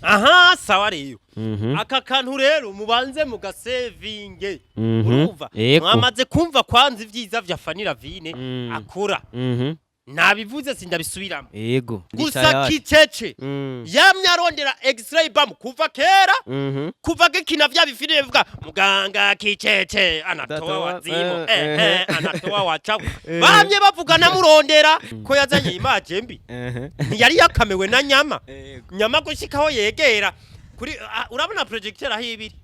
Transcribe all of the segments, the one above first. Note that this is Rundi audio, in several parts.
Aha, sawa rero. Aka kantu rero mubanze mugasevinge. Urumva? Yego. Mwamaze kumva kwanza ivyiza vya Fanny Lavine akora. Nabivuze, sindabisubiramo. Gusa Nditayari. Kicece yamye arondera X-ray bam kuva kera, kuva gikina vya bifilime bivuga muganga Kicece anatoa Datoa, wazimu, anatoa wachawi. Bamye bavuga namurondera ko yazanye image mbi. Ntiyari yakamewe na nyama. Nyama gushikaho yegera kuri urabona projecteur aho ibiri,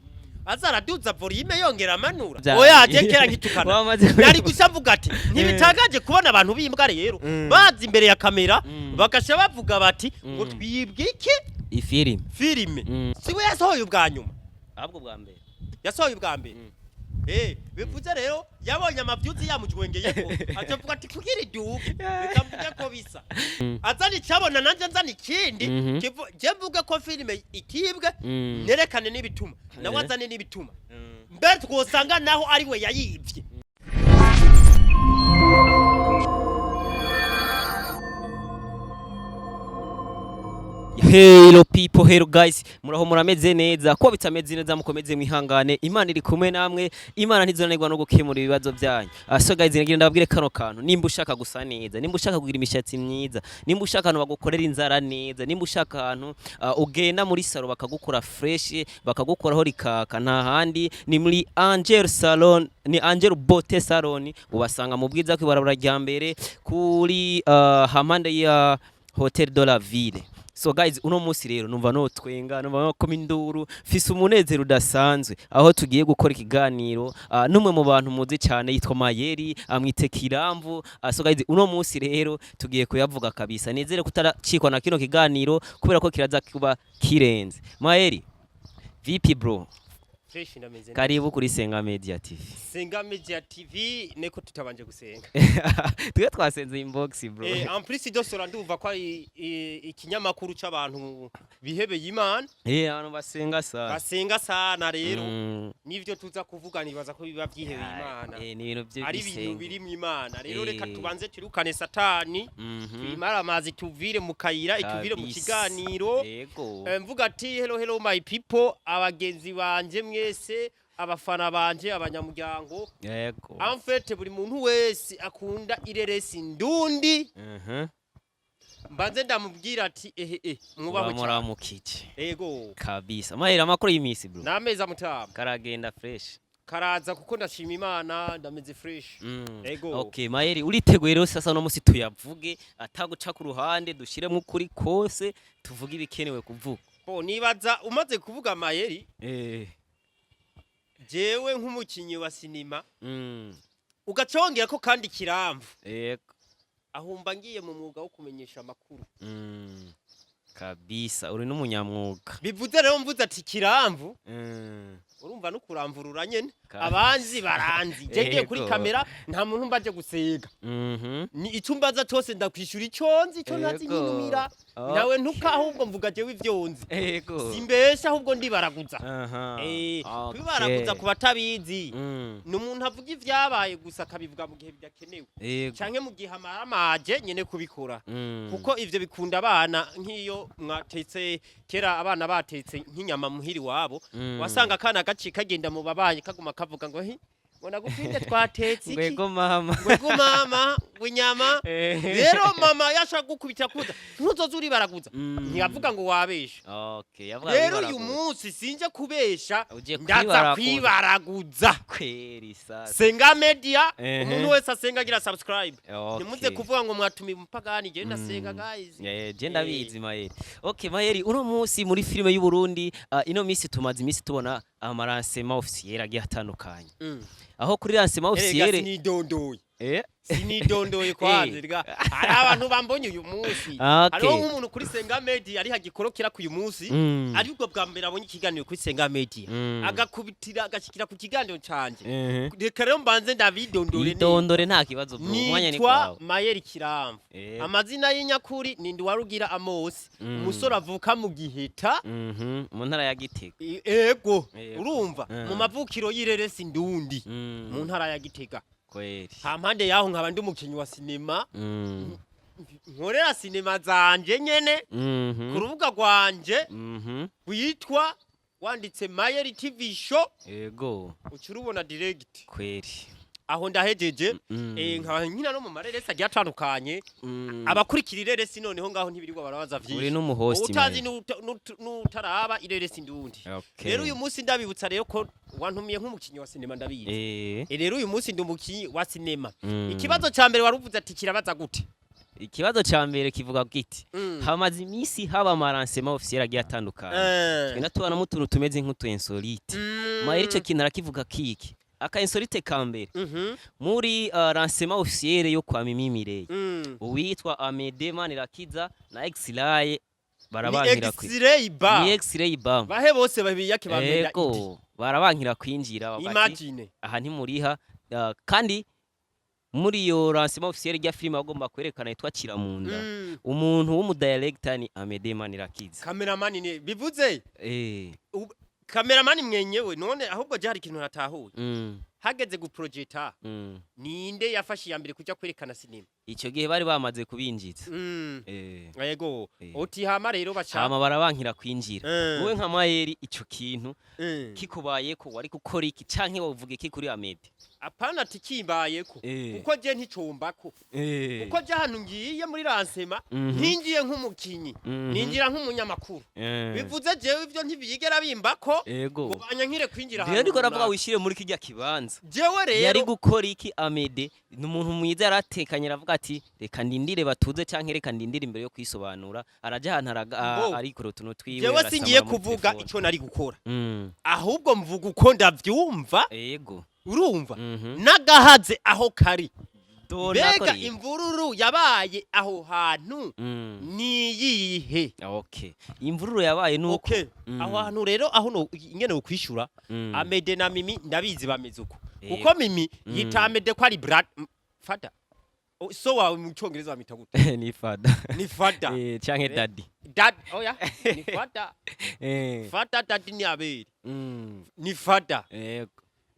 aza araduza volume yongera amanura. Oya, je kera nkitukana nari gusa mvuga ati ntibitangaje kubona abantu b'imbwa rero baza imbere ya kamera bagasha bavuga bati ngo twibwe iki? Ifilime. Filime. Siwe yasohoye ubwa nyuma? Ahubwo bwa mbere. Yasohoye ubwa mbere. Bivuze rero yabonye amavyuzi yamujwengeyeko, acavuga ati kugira iduke reka mvuge ko bisa, azana icabona nanje nzana ikindi. Je mvuge ko filime itibwe, nerekane n'ibituma nawe azane n'ibituma, mbere twosanga naho ari we yayivye. Hello people, hello guys. Muraho, murameze neza? Ko bitameze neza mukomeze mwihangane. Imana iri kumwe namwe. Imana ntizonanirwa no gukemura ibibazo byanyu. So guys, nagira ndababwire kano kantu. Nimba ushaka gusa neza, nimba ushaka kugira imishatsi myiza, nimba ushaka ahantu bagukorera inzara neza, nimba ushaka ahantu ugenda muri salon bakagukora fresh, bakagukoraho rikaka, nta handi ni muri Angel Salon, ni Angel Beauty Salon. Ubasanga mu Bwiza kwibarabara rya mbere kuri hampande ya Hotel de la Ville. So guys, uno munsi rero numva no twenga, numva no koma induru, fise umunezero udasanzwe aho tugiye gukora ikiganiro n'umwe mu bantu muzi cyane yitwa Mayeri, amwite Kiramvu. So guys, uno munsi rero tugiye kuyavuga kabisa. Nizere kutaracikwa na kino kiganiro kubera ko kiraza kuba kirenze. Mayeri, vipi bro? Fresh, ndameze neza. Karibu kuri Senga Media TV. Senga Media TV, neko tutabanje gusenga. Twe twasenze inbox bro. En plus dosora ndumva ko ari ikinyamakuru c'abantu bihebeye Imana. Abantu basenga sana. Basenga sana rero. Nivyo tuza kuvuga nibaza ko biba vyihebeye Imana. Ni ibintu Ari ibintu by'ibisenge. biri mu Imana rero, reka tubanze turukane Satani, tuyimare amazi, tuvire mu kayira, ituvire mu Kabisa. kiganiro. Mvuga ati hello hello my people, abagenzi banje mwese, abafana banje, abanyamuryango, en fait buri muntu wese akunda ireresi ndundi, mbanze ndamubwira ati ehe mwubaho cyane. Uramuramukije. Ego. Kabisa. Mahera, amakuru y'imisi bro? Nameza mutama. Karagenda fresh. Karaza kuko ndashima Imana, ndameze fresh. Ego. Okay, Mayeri, uriteguye rero sasa no musi tuyavuge ataguca ku ruhande, dushiremo ukuri kose, tuvuge ibikenewe kuvuga. Bo nibaza umaze kuvuga Mayeri, jewe nk'umukinyi wa sinima, ugaca wongera ko kandi Kiramvu, ahumba ngiye mu mwuga wo kumenyesha amakuru. Kabisa, uri n'umunyamwuga. Bivuze rero mvuze ati Kiramvu, urumva no kuramvurura nyene. Abanzi baranzi, je ngiye kuri kamera nta muntu mbaje gusega. Ni icyo mbaza cyose ndakwishura icyo nzi, icyo ntazi nkinumira. Nawe ntuka, ahubwo mvuga jewe ivyo nzi. Simbesha, ahubwo ndibaraguza. Kwibaraguza ku batabizi, ni umuntu avuga ivyabaye gusa akabivuga mu gihe bidakenewe, canke mu gihe amaramaje nyene kubikora. Kuko ivyo bikunda abana, nk'iyo mwatetse kera, abana batetse nk'inyama muhiri wabo, wasanga akana gaci kagenda mu babanyi kaguma kavuga ngo hi ngo nagupinde twatetse iki. Ngwego mama. Ngwego mama, ngo inyama. Rero mama yashaka gukubita kuza ntuzoze uribaraguza, ntiyavuga ngo wabesha. Okay, yavuga Rero uyu wibaraguza. munsi sinje kubesha, Ugiye ndaza kwibaraguza. kwibaraguza. Kweri sasa. Senga Media, umuntu wese asenga agira subscribe. Ntimuze kuvuga ngo mwatumiye umupagani, jewe ndasenga guys. Je ndabizi Mayeri. Okay Mayeri, uno munsi muri filime y'u Burundi, ino misi tumaze imisi tubona ama lancement officiel agiye atandukanye. Aho kuri lancement Erega officiel sinidondoye. Sinidondoye kwanza, rega hari abantu bambonye uyu munsi. Hariho nk'umuntu kuri Senga Media ari hagikorokera ku uyu munsi, ari ubwo bwa mbere abonye ikiganiro kuri Senga Media, agakubitira agashikira ku kiganiro canje. Reka rero mbanze ndabidondore neza. Idondore, nta kibazo bro. Umwanya ni Nitwa kwawe. Mayeri Kiramvu. Amazina y'inyakuri ni Ndiwarugira Amosi, umusore avuka mu Giheta, Mu ntara ya Gitega. Ego. Ego. Urumva, mu mavukiro y'ireresi ndundi, mu ntara ya Gitega. Kweri. Hampande yaho nkaba ndi umukinyi wa sinema. nkorera sinema zanje nyene ku rubuga rwanje rwitwa, wanditse Mayeri TV Show, uca urubona direct. Aho ndahejeje. Nkaba nkina no mu mareresi agiye atandukanye. Abakurikira ireresi noneho ngaho ntibirirwa barabaza Uri vyinshi. n'umuhosti. Utazi Mayeri. n'utaraba ireresi ndundi. Rero uyu munsi ndabibutsa rero ko wantumiye nk'umukinyi wa sinema, ndabizi. Rero uyu munsi ndi umukinyi wa sinema. Ikibazo ca mbere waruvuze ati kirabaza gute? Ikibazo ca mbere kivuga giti: hamaze iminsi haba ama lancement officiel agiye atandukanye, tugenda tubonamo utuntu tumeze nk'utu insolite. Mayeri, ico kintu arakivuga kiki? Aka insolite ka mbere, muri lancement officiel yo kwa Mimi Mireille, uwitwa Amede Manirakiza na X-Ray Ni barabankira kwi X-Ray ba ni X-Ray bam. Bahe bose babiyake bamenya idi. Ego, barabankira kwinjira, bavuga ati Imagine. aha ntimuriha. Kandi muri iyo lancement officiel rya filime bagomba kwerekana yitwa Kiramunda, umuntu w'umudirector ni Amede Manirakiza. Cameraman ni bivuze cameraman mwenyewe. None ahubwo je hari ikintu natahuye. Hageze guprojeta, ninde yafashe iya mbere kuja kwerekana sinema? Ico gihe bari bamaze kubinjiza. Yego. Uti hama rero baca Hama barabankira kwinjira. Wowe nka Mayeri, ico kintu kikubayeko wari gukora iki, canke wovuga iki kuri Amede? Apana tikimbayeko, kuko je nticumbako, kuko je ahantu ngiye muri lancement ntingiye nk'umukinyi, ninjira nk'umunyamakuru. Bivuze jewe ivyo ntibigera bimbako ngo banyankire kwinjira Rero ahantu ndiko ravuga, runaka. wishire muri kirya kibanza. Jewe Yari rero gukora iki? Amede ni umuntu mwiza, yaratekanye, aravuga ati reka ndindire batuze, canke reka ndindire imbere yo kwisobanura. Araja ahantu Mbo. arikora utuntu twiwe, Jewe arasamara singiye muri kuvuga telefone. ico nari gukora, ahubwo mvuga uko ndavyumva. Urumva, n'agahaze aho kari. Dona Mbega ko rero. imvururu yabaye aho hantu niyihe? Okay, imvururu yabaye nuko Okay, aho hantu rero, aho no ingene ukwishura, Amede na Mimi ndabizi bameze uko, kuko Mimi yita Amede ko ari brad father. So wawe mu Cyongereza bamita gute? Ni father. Ni father. Canke daddy. Dad, oya, ni father. Father, daddy ni abere. Ni father.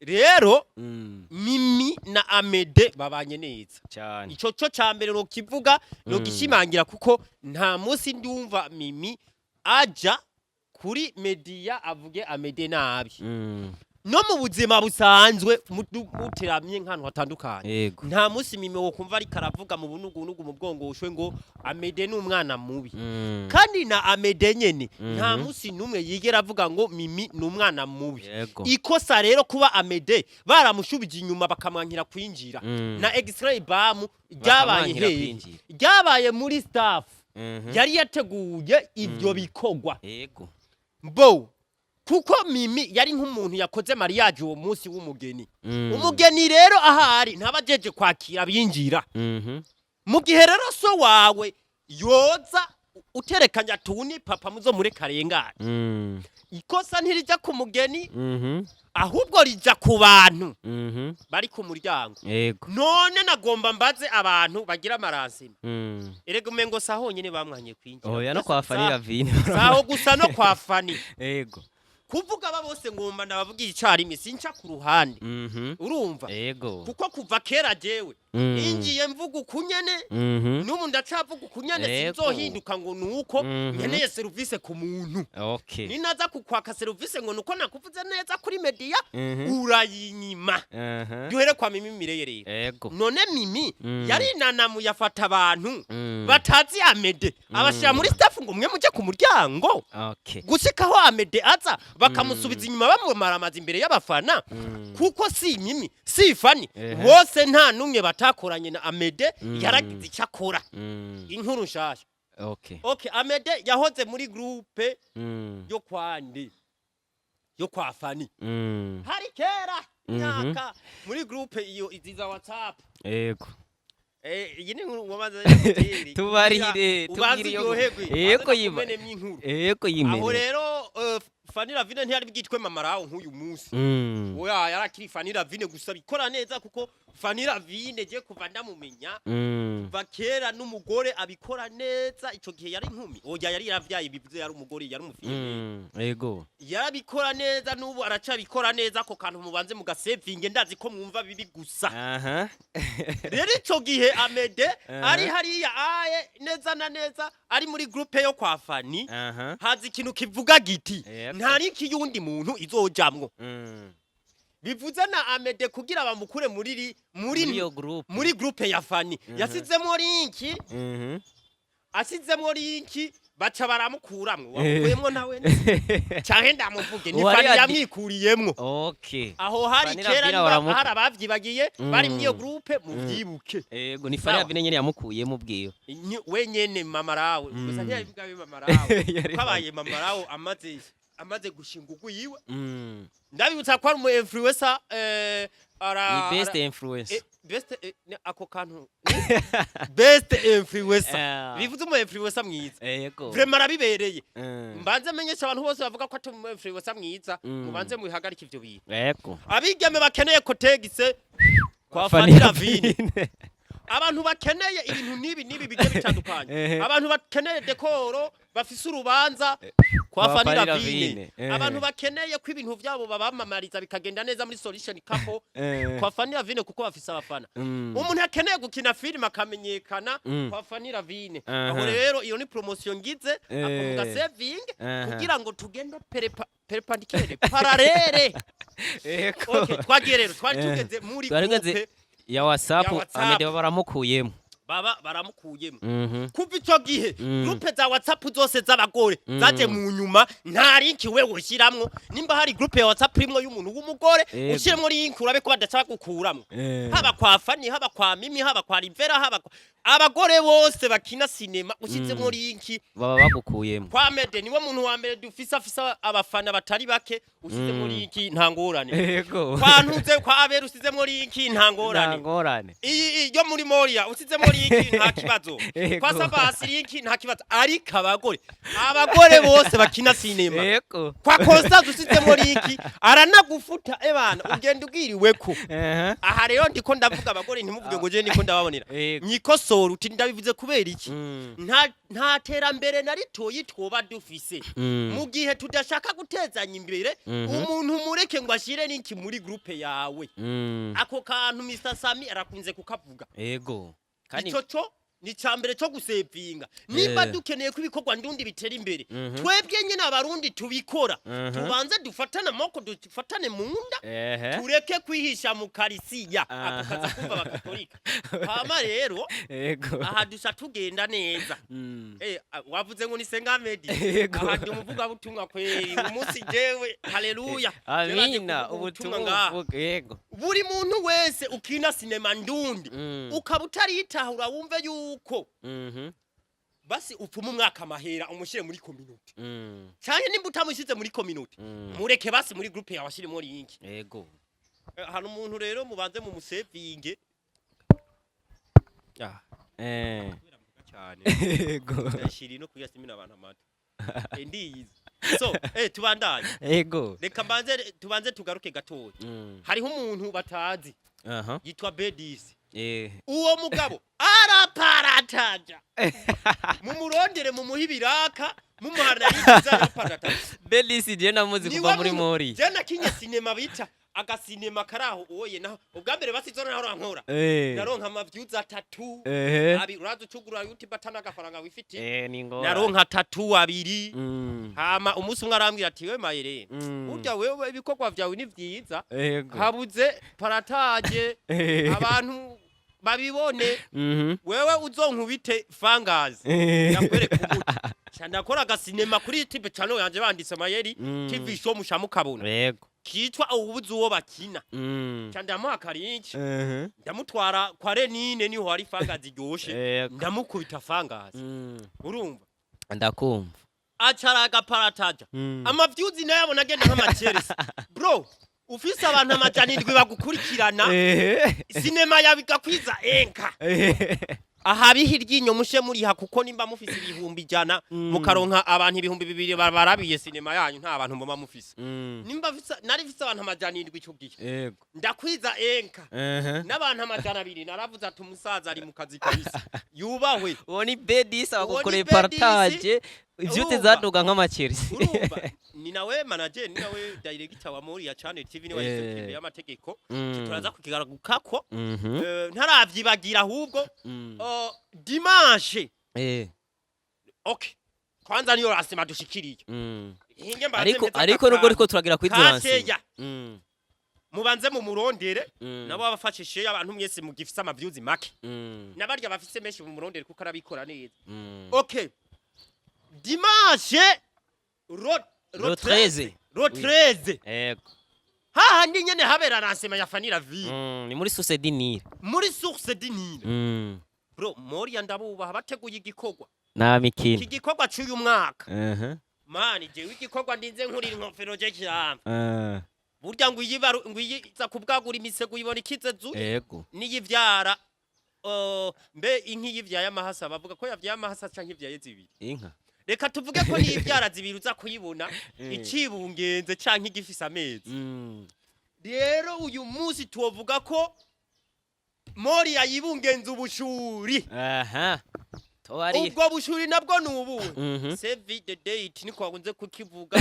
Rero Mimi na Amede babanye neza. Cyane. Ico cyo ca mbere nokivuga, nogishimangira, kuko nta munsi ndumva Mimi aja kuri media avuge Amede nabi. No mu buzima busanzwe muteramye nk'ahantu hatandukanye, nta munsi Mimi wokumva ariko aravuga mu bunugunugu, mu bwongoshwe, ngo Amede ni umwana mubi. Kandi na Amede nyene nta munsi n'umwe yigera avuga ngo Mimi ni umwana mubi. Ikosa rero kuba Amede baramushubije inyuma bakamwankira kwinjira na X-Ray bamu, ryabaye Bakamwankira hehe? kwinjira. Ryabaye muri staff yari yateguye ivyo bikorwa. Mbo kuko Mimi yari nk'umuntu yakoze mariage uwo munsi w'umugeni. Umugeni rero ahari ntaba ajeje kwakira abinjira. Mu gihe rero so wawe yoza uterekanya tuni papa muzo muri karengane, ikosa ntirija ku mugeni, ahubwo rija ku bantu bari ku muryango. None nagomba mbaze abantu bagira ama lancement. Erega umengo sa honyine bamwanye kwinjira. Oya, no kwa Fani Ravine. Saho gusa, no kwa Fani. Kuvuga aba bose ngomba ndabavugira icarimwe, sinca ku ruhande. Urumva, kuko kuva kera jewe ingiye mvuga ukunyene, n'ubu ndacavuga ukunyene. Sinzohinduka ngo nuko nkeneye serivisi ku muntu. Ninaza kukwaka serivisi ngo nuko nakuvuze neza kuri media, urayinyima. Duhere kwa Mimi Mireye rero. None Mimi yarinanamuye afata abantu batazi Amede, abashira muri staff ngo mwe muje ku muryango, gushikaho Amede aza bakamusubiza inyuma, bamumaramaza imbere y'abafana, kuko si Mimi si Fani, bose nta n'umwe batakoranye na Amede. Yaragize icyo akora. Inkuru nshasha. Okay, Amede yahoze muri groupe yo kwandi yo kwa Fani. Hari kera imyaka muri groupe iyo iziza WhatsApp. Iyi ni inkuru wamaze. Tubarire, ubanze tubwire iyo uryoherwe. Yego, yiba. Kumenemye inkuru. Yego, Aho yimene. rero. Fanny Lavine ntiyari bwitwe Mama Rawo nk'uyu munsi. Oya, yarakiri Fanny Lavine gusa bikora neza, kuko Fanny Lavine je kuva ndamumenya, kuva kera, n'umugore abikora neza. Ico gihe yari inkumi, oya, yari yaravyaye, bivuze yari umugore, yari umufiyeri. Yego. Yarabikora neza, n'ubu aracabikora neza. Ako kantu mubanze mugasevinge, ndazi ko mwumva bibi gusa. Rero ico gihe Amede ari hariya aye neza na neza ari muri groupe yo kwa Fanny, haza ikintu kivuga giti nta link y'undi muntu izojamwo. Bivuze na Amede kugira bamukure muri muri iyo group, muri groupe ya Fanny, yasizemo link. Asizemo link, baca baramukuramwo. Wamukuyemwo nawe canke ndamuvuge? Ni Uwari Fanny yamwikuriyemwo. Aho hari Fanny kera Lavine niba hari abavyibagiye bari muri iyo groupe, muvyibuke. Ego, ni Fanny Sawa. Lavine nyene yamukuyemo ubwiwe. We nyene Mama Rawe gusa ntiyabivuga abe Mama Rawe, Yari ko abaye Mama Rawe amaze gushinga ugwiwe. Ndabibutsa ko ari umu influencer, ara Ni best influencer. Best, ako kantu best influencer bivuze umu influencer mwiza. Vraiment arabibereye. Mbanze menyesha abantu bose bavuga ko atari umu influencer mwiza, mubanze mubihagarike ivyo bintu. Abigeme bakeneye Kotex, kwa Fanny Fanny Lavine. Lavine. Abantu bakeneye ibintu n'ibi n'ibi bigiye bitandukanye, abantu bakeneye décor, bafise urubanza, kwa Kwa Fanny Fanny Lavine. Lavine. Abantu bakeneye ko ibintu vyabo babamamariza bikagenda neza muri Solution Couple, kwa Fanny Lavine, kuko bafise abafana. Umuntu akeneye gukina filime akamenyekana, kwa Fanny Lavine. Aho rero iyo ni promotion ngize ako muga saving kugira ngo tugende perpendiculaire, parallèle. Okay, twagiye rero, twari tugeze muri Twari tugeze groupe ya WhatsApp. Ya WhatsApp. Amede baramukuyemo. Baba baramukuyemo. Kuva ico gihe, groupe za WhatsApp zose z'abagore zaje mu nyuma, nta link we ushiramwo. Nimba hari groupe ya WhatsApp imwe y'umuntu w'umugore, ushiremwo link urabe ko badashaka gukuramwo. Haba kwa Fanny, haba kwa Mimi, haba kwa Rivera, haba kwa abagore bose bakina sinema, ushizemwo link, baba bagukuyemo. Kwa Mede niwe muntu wa mbere dufise afise abafana batari bake, ushizemwo link nta ngorane. Kwa Ntuze, kwa Abera, usizemwo link nta ngorane. Nta ngorane. Iyi yo muri Moria, usizemo link nta kibazo. Kwa Sabasi link nta kibazo. Ariko abagore bose bakina sinema, kwa Constance usizemo link aranagufuta, ebana ugenda ubwiriweko. Aha rero ndiko ndavuga abagore, ntimuvuge ngo je ndiko ndababonera. Nyikosora uti ndabivuze kubera iki? Nta terambere na ritoyi twoba dufise mu gihe tudashaka gutezanya imbere. Umuntu mureke ngo ashire link muri groupe yawe. Ako kantu Mr Sami arakunze kukavuga. Ego, kandi Ico co ni cambere cyo gusevinga. Nimba dukeneye ko ibikorwa ndundi bitera imbere, twebwe nyine Abarundi tubikora, tubanze dufatane amaboko, dufatane mu nda, tureke kwihisha mu karisiya. Ako kaza kumva abakatolika. Hama rero aha dusa tugenda neza. Wavuze ngo ni Senga Medi. Aha ndi umuvugabutumwa kweri umunsi jewe, haleluya. Amina. Ubutumwa Ubutumwa ngaha. buvuga, yego. Buri muntu wese ukina sinema ndundi, ukaba utaritahura, wumve yuko basi upfuma umwaka amahera, umushyire muri community. Cyane nimba utamushyize muri community, mureke basi muri groupe yawe ashyiremo link. Hari umuntu rero mubanze mu musevinge cyane. Ndashiri no kuyasimina abantu amata. Ndiyizi so, tubandanye. Reka mbanze tubanze tugaruke gatoya. Hariho umuntu batazi yitwa Bedisi. Uwo mugabo araparataja, mumurondere, mumuhe ibiraka, mumuhana yikiza, araparataja. Belisi je namuzi kuva muri mori. Je nakinye sinema bita agasinema karaho oye, naho ubwa mbere basizora naho rankora, naronka amavyuzi atatu. Abi uraza ucugura YouTube atana agafaranga wifitiye. Ni ngora. Naronka atatu, abiri. Hama umunsi umwe arambwira ati: "We Mayere, burya wewe ibikorwa vyawe ni vyiza, habuze partage abantu babibone. Wewe uzonkubite fangazi, ndakwereka umuti." Ca ndakora agasinema kuri YouTube channel yanje, banditse Mayeri TV Show musha mukabona, kitwa Ubuze Uwo Bakina. Ca ndamuha akarinki, ndamutwara kwa Renine, niho hari fangazi iryoshe. Ndamukubita fangazi. Urumva? Ndakumva. Acara agaparataja. Amavyuzi nayo abona agenda nk'amacheresi. Bro, ufise abantu 700 bagukurikirana, sinema yawe igakwiza enka. Ahabiha iryinyo mushe muriha, kuko nimba mufise 100,000, mukaronka abantu 2000 barabiye sinema yanyu, nta bantu muba mufise. Nimba nari mfise abantu 700 ico gihe, ndakwiza enka n'abantu 200, naravuze ati umusaza ari mu kazi kabisa, yubahwe. Uwo ni Bedis. Uwo ni Abagukoreye Bedis. Partage ivyute Urumva? zaduga nk'amakeri. Urumva, ni nawe manager, ni nawe director wa Moria Channel TV, ni we imbere y'amategeko. Turaza kukigarukako. Ntaravyibagira ahubwo, dimanche. Okay, kwanza niyo rasima dushikiriye. Hinge mbanze Ariko mpeze ariko nubwo aka ariko turagira kuri kantu. Duransi. Kasheya. Mubanze mumurondere. Nabo abafashe abantu mwese mugifise ama views make, n'abarya bafise menshi mumurondere, kuko arabikora neza. Okay, dimanche ro Le 13. Ro 13. Hahandi nyene habera lancement ya Fanny Lavine. Ni muri Source du Nil. Muri Source du Nil. Bro, Moria ndabubaha, bateguye igikorwa. Nta Iki mikino. gikorwa c'uyu mwaka, mani, jewe igikorwa ndinze nkurira inkofero je kiramba. Burya ngo iyibaru ngo iyiza kubwagura imisego uyibona ikize zuye. Niyivyara, mbe inka yivyaye amahasa, bavuga ko yavyaye amahasa canke ivyaye zibiri? Inka. Reka tuvuge ko niyivyara zibiri uza kuyibona icibungenze canke igifise amezi. Rero uyu munsi tuwovuga ko Moria yibungenze ubushuri. Aha towari. Ubwo bushuri nabwo ni ubuhe? Save the date, niko bakunze kukivuga.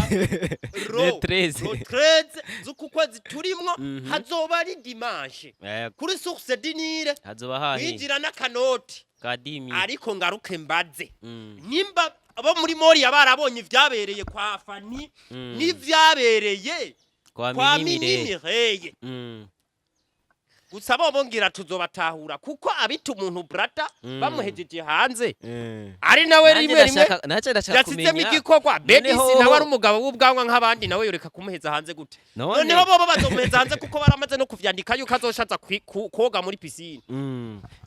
Ro Le 13. Ro 13 z'uku kwezi turimwo, hazoba ari dimanche kuri Source du Nil. Hazoba hahi. Kwinjira n'akanoti kadimi. Ariko ngaruke mbaze, nimba abo muri Moria barabonye ivyabereye kwa Fani n'ivyabereye kwa kwa Minimire. Minimireye, gusa bo bongira tuzobatahura, kuko abita umuntu brata bamuhejeje hanze, ari nawe Nanjye rimwe rimwe nanje ndashaka yasizemo kumenya. igikorwa. Bedisi Noneho- nawe ari umugabo w'ubwanwa nk'abandi, nawe yoreka kumuheza hanze gute? None Noneho bobo bazomuheza hanze kuko baramaze no kuvyandika yuko azoshaza koga muri piscine.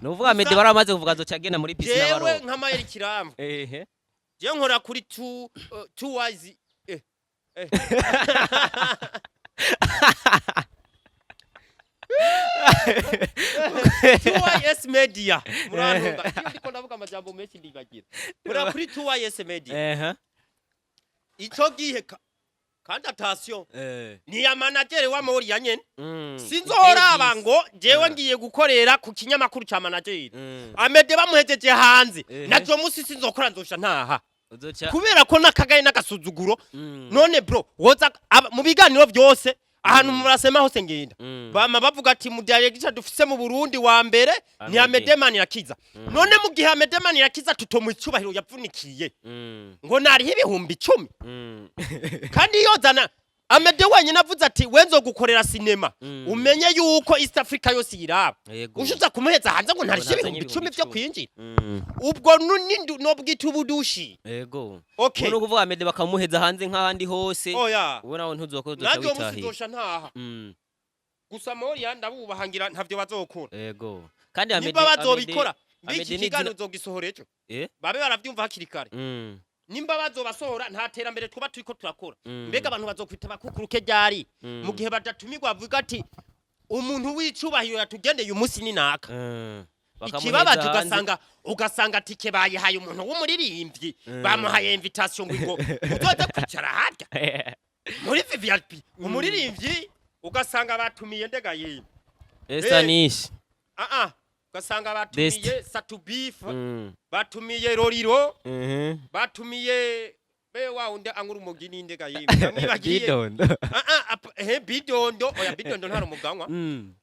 Nuvuga Mede baramaze kuvuga azoca agenda muri piscine Jewe abaroba. nka Mayeri Kiramvu, jewe nkora kuri two wise, eh. 2YS Media, murantunga, iyo ndiko ndavuga amajambo menshi ndibagira. Nkora kuri 2YS Media. Ico gihe kandi attention, ni ya manager wa Moria nyene. Sinzoraba ngo jewe ngiye gukorera ku kinyamakuru ca manager. Amede bamuhejeje hanze, nazo musi sinzokora, nzosha ntaha. Uzoca Kubera ko nakagaye n'agasuzuguro. None bro, woza mu biganiro byose, ahantu murasema hose ngenda, bama bavuga ati mu director dufise mu Burundi wa mbere ni Amede. Amede Manirakiza. None mu gihe Amede Manirakiza tutomu icyubahiro yavunikiye, ngo nariho 10,000, kandi yozana Amede wenyine avuze ati wenzo gukorera sinema, umenye yuko East Africa yose yiraba, ushiza kumuheza hanze ngo ntarishe ntazanye 10,000 byo 10,000. kwinjira, ubwo nobwita ubudushi. Okay. Ubu nukuvuga Amede bakamuheza hanze nk'ahandi hose. Oya. Ubu nawe ntuzokora, uzoca Nanjye uwo musi witahira. nzosha ntaha. Gusa Moria ndabubahangira, ntavyo bazokora. Kandi Amede Nimba bazobikora, Amede mbiki ni kiganiro uzogisohora ejo, babe baravyumva hakiri kare. Nimba bazobasohora, nta terambere twuba turiko turakora. Mbega abantu bazokwita bakukuruke ryari, mu gihe badatumirwa, bavuga ati umuntu w'icubahiro yatugendeye umunsi ni naka? Bakamuheza Ikibabaje, hanze. ugasanga tike bayihaye umuntu w'umuririmbyi, bamuhaye invitation ngo uzoze kwicara harya muri VVIP, umuririmbyi, ugasanga batumiye ndega yimwe. Estanish. Ah ah, ugasanga batumiye Best. Satubif, batumiye Roriro, batumiye be wa wundi angura umugi n'indega yimwe, ndamwibagiye. Bidondo. Ah ah, he Bidondo, oya, Bidondo ntari umuganywa.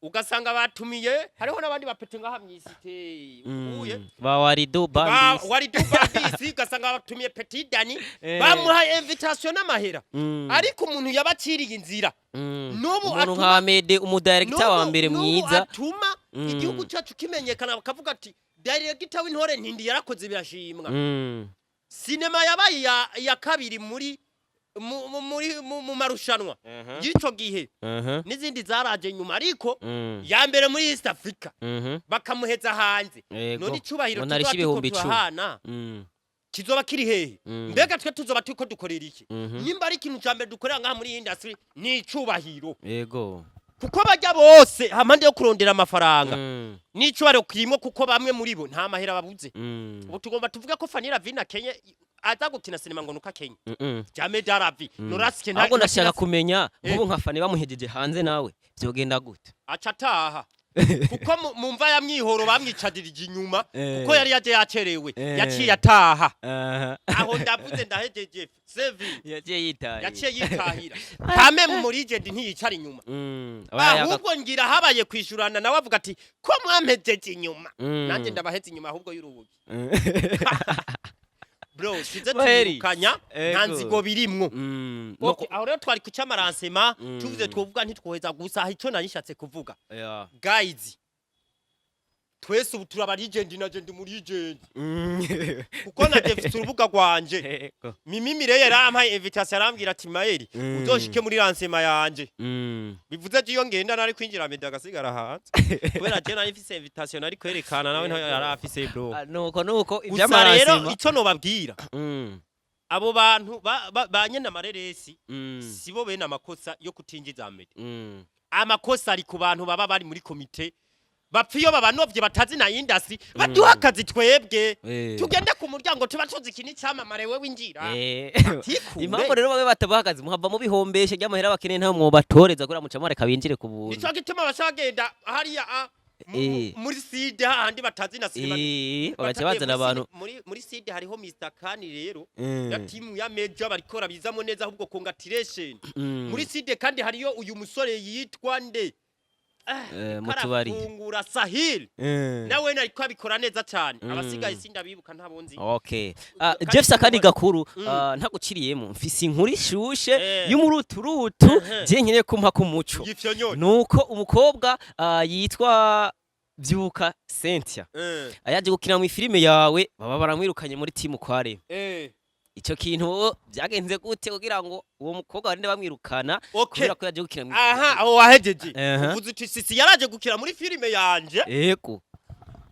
Ugasanga batumiye, hariho n'abandi bapete ngaha mw'isite uye. Ba Waridu Ba Bambisi. Waridu Bambisi, ugasanga batumiye Petit Dani, bamuhaye invitation n'amahera, ariko umuntu yabaciriye inzira n'ubu Umuntu nka Amede, umudirector wa mbere n'ubu mwiza. atuma igihugu cyacu kimenyekana, bakavuga ati director w'intore ntindi yarakoze birashimwa. Sinema yabaye ya kabiri muri mu, mu, muri mu marushanwa y'ico gihe, n'izindi zaraje nyuma, ariko ya mbere muri East Africa, bakamuheza hanze. None icubahiro Ngo narishe tuzoba turiko 10,000. turahana kizoba kiri hehe? Mbega twe tuzoba turiko dukorera iki? Nimba ari ikintu ca mbere dukorera ngaha muri iyi industry ni icubahiro. Kuko bajya bose hampande yo kurondera amafaranga, n'ico bari kirimo, kuko bamwe muri bo nta mahera babuze. Ubu tugomba tuvuge ko Fanny Lavine akenye, aza gukina sinema ngo nuko akenye? Jamais de la vie. Norasike nta Ahubwo ndashaka kumenya, Eh. nk'ubu nka Fanny bamuhejeje hanze, nawe vyogenda gute? Aca ataha, kuko mu mva ya Mwihoro bamwicadirije inyuma, kuko yari yaje yacerewe. Yaciye ataha. Aho ndavuze ndahejeje sevi. Yaciye yitaye. Yaciye yitahira kame mu legend, ntiyicara inyuma. Ahubwo ngira habaye kwishurana, nawe avuga ati: "Ko mwampejeje inyuma, nanjye ndabaheze inyuma." Ahubwo y'urubugi, bro, size Baheri. twirukanya nta nzigo birimwo. Okay, aho rero twari ku cy'ama lancement. Tuvuze twovuga ntitwoheza, gusa ico narishatse kuvuga, guys, twese ubu turaba legend, na je ndi muri legend, kuko na mfise urubuga rwanje. Mimi Mireye yarampaye invitation, arambwira ati: "Maeri, uzoshike muri lancement yanje." Bivuze ko iyo ngenda nari kwinjira, Meddy agasigara hanze, kubera je nari mfise invitation nari kwerekana, nawe ntayo yari afise, bro. Ah, nuko nuko. Gusa rero, Ivy'ama lancement. ico nobabwira, abo bantu ba nyene amareresi, sibo bene amakosa yo kutinjiza Meddy. Amakosa ari ku bantu baba bari muri komite, bapfa iyo babanovye, batazi na industry. Baduha akazi twebwe, tugende ku muryango, tuba tuzi iki n'icyamamare, we winjira. Tikure. Impamvu rero bamwe batabahagaze, muhava mubihombeshe ry'amahera bakeneye, ntayo mwobatoreza kubera muca mureka binjire ku buntu. Nico gituma bashagenda hariya muri side hahandi batazi na sinema. Bagaca bazana abantu. Muri side hariho Mr Kani rero na timu ya Major, barikora bizamo neza, ahubwo congratulation. Muri side kandi hariyo uyu musore yitwa nde? Mutubari. Karafungura Sahil, nawe nariko abikora neza cyane. Abasigaye sindabibuka, ntabonzi. Okay. Kandi Jeffs, akandi gakuru, ntaguciriyemo, mfise inkuru ishushe y'umuruturutu. Je nkeneye kumpa kumuco. Yifyonyoye. Nuko umukobwa yitwa Vyuka Cynthia ayaje gukina mu filime yawe, baba baramwirukanye muri timu kware. Ico kintu byagenze gute kugira ngo uwo mukobwa barinde bamwirukana kubera ko yaje gukina mu Aha aho wahejeje. Uvuze uti sisi yaraje gukina muri filime yanje,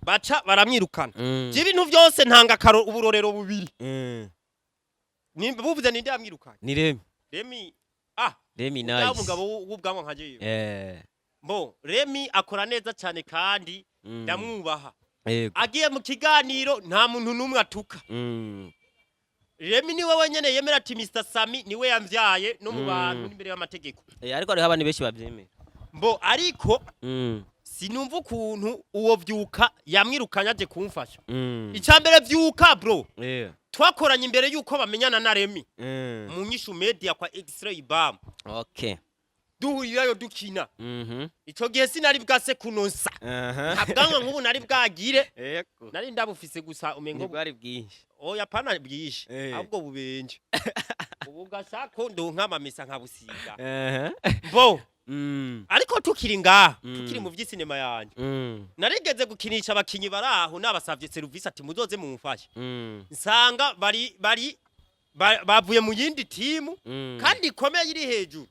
baca baramwirukana. Ibintu byose ntanga karo, uburorero bubiri. Nimba buvuze, ninde yamwirukanye? Ni Remy. Remy, Remy uriya nice. mugabo w'ubwanwa nka jewe. Bo Remy akora neza cyane kandi ndamwubaha. Agiye mu kiganiro nta muntu n'umwe atuka. Remy niwe wenyene yemera ati Mr Sami niwe yamvyaye no mu bantu n'imbere y'amategeko. Ariko hariho abantu benshi bavyemera. Mbo ariko sinumva ukuntu uwo Vyuka yamwirukanye aje kumfasha. Icambere, Vyuka, bro, twakoranye imbere yuko bamenyana na Remy mu Nyishu Media kwa X-Ray Bam. Duhurirayo dukina. Ico gihe sinari bwase kunonsa, nta bwanwa nk'ubu nari bwagire. Nari ndabufise gusa umengo Ntibwari bwinshi. Oya, pana bwinshi. Ahubwo bubenje ubu gashako ndonka amamesa nkabusiga. Mbo ariko tukiri ngaha, tukiri mu vy'isinema yanje, narigeze gukinisha abakinyi bari aho, nabasavye serivisi ati: "Muzoze mumufashe." Nsanga bari bavuye mu yindi timu kandi ikomeye iri hejuru.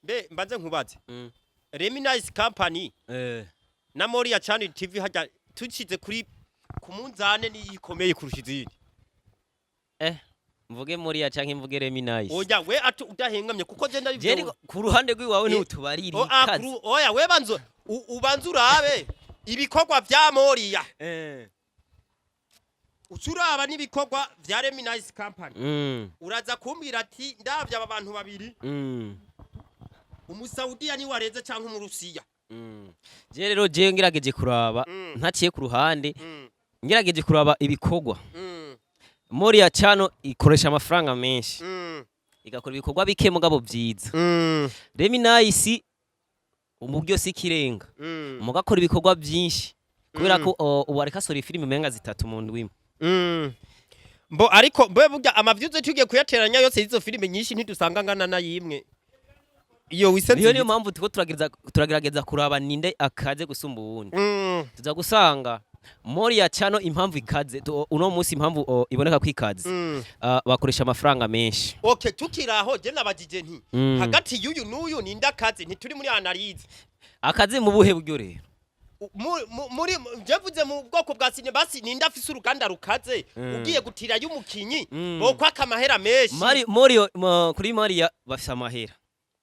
Mbe mbanze nkubaze, Remy Nice Company na Moria Channel TV, hajya tushize kuri ku munzane, niyo ikomeye kurusha izindi? Mvuge Moria canke mvuge Remy Nice? Oya, we ati udahengamye, kuko je Je ariko ku ruhande rw'iwawe ntutubarira ikaze. Oya, we banzo ubanze urabe ibikorwa vya Moria, ucuraba n'ibikorwa vya Remy Nice Company, uraza kumbwira ati: "Ndavye aba bantu babiri, umusaudiya ni wareze canke umurusiya." Je rero, je ngerageje kuraba, ntaciye ku ruhande, ngerageje kuraba ibikorwa, Moria Channel ikoresha amafaranga menshi, igakora ibikorwa bike mugabo vyiza. Remy Nice uburyo si ikirenga, mugakora ibikorwa byinshi, kubera ko ubu ariko asohora filime umenga zitatu mu ndwi imwe. Mbo ariko mbe burya amavyuze tugiye kuyateranya yose y'izo filime nyinshi, ntidusanga ngana na yimwe iyo wise Niyo mpamvu turiko turagerageza kuraba ninde akaze gusumba uwundi. Tuza gusanga Moria Channel impamvu ikaze uno munsi, impamvu iboneka ko ikaze, bakoresha amafaranga menshi. Okay, tukiraho, je nabajije nti hagati y'uyu n'uyu ninde akaze? Ntituri muri analyse. Akaze mu buhe buryo rero? Muri je mvuze mu bwoko bwa sinema basi, ninde afise uruganda rukaze? Ugiye gutira y'umukinyi, bokwaka amahera menshi. Mari Morio kuri Maria bafise amahera.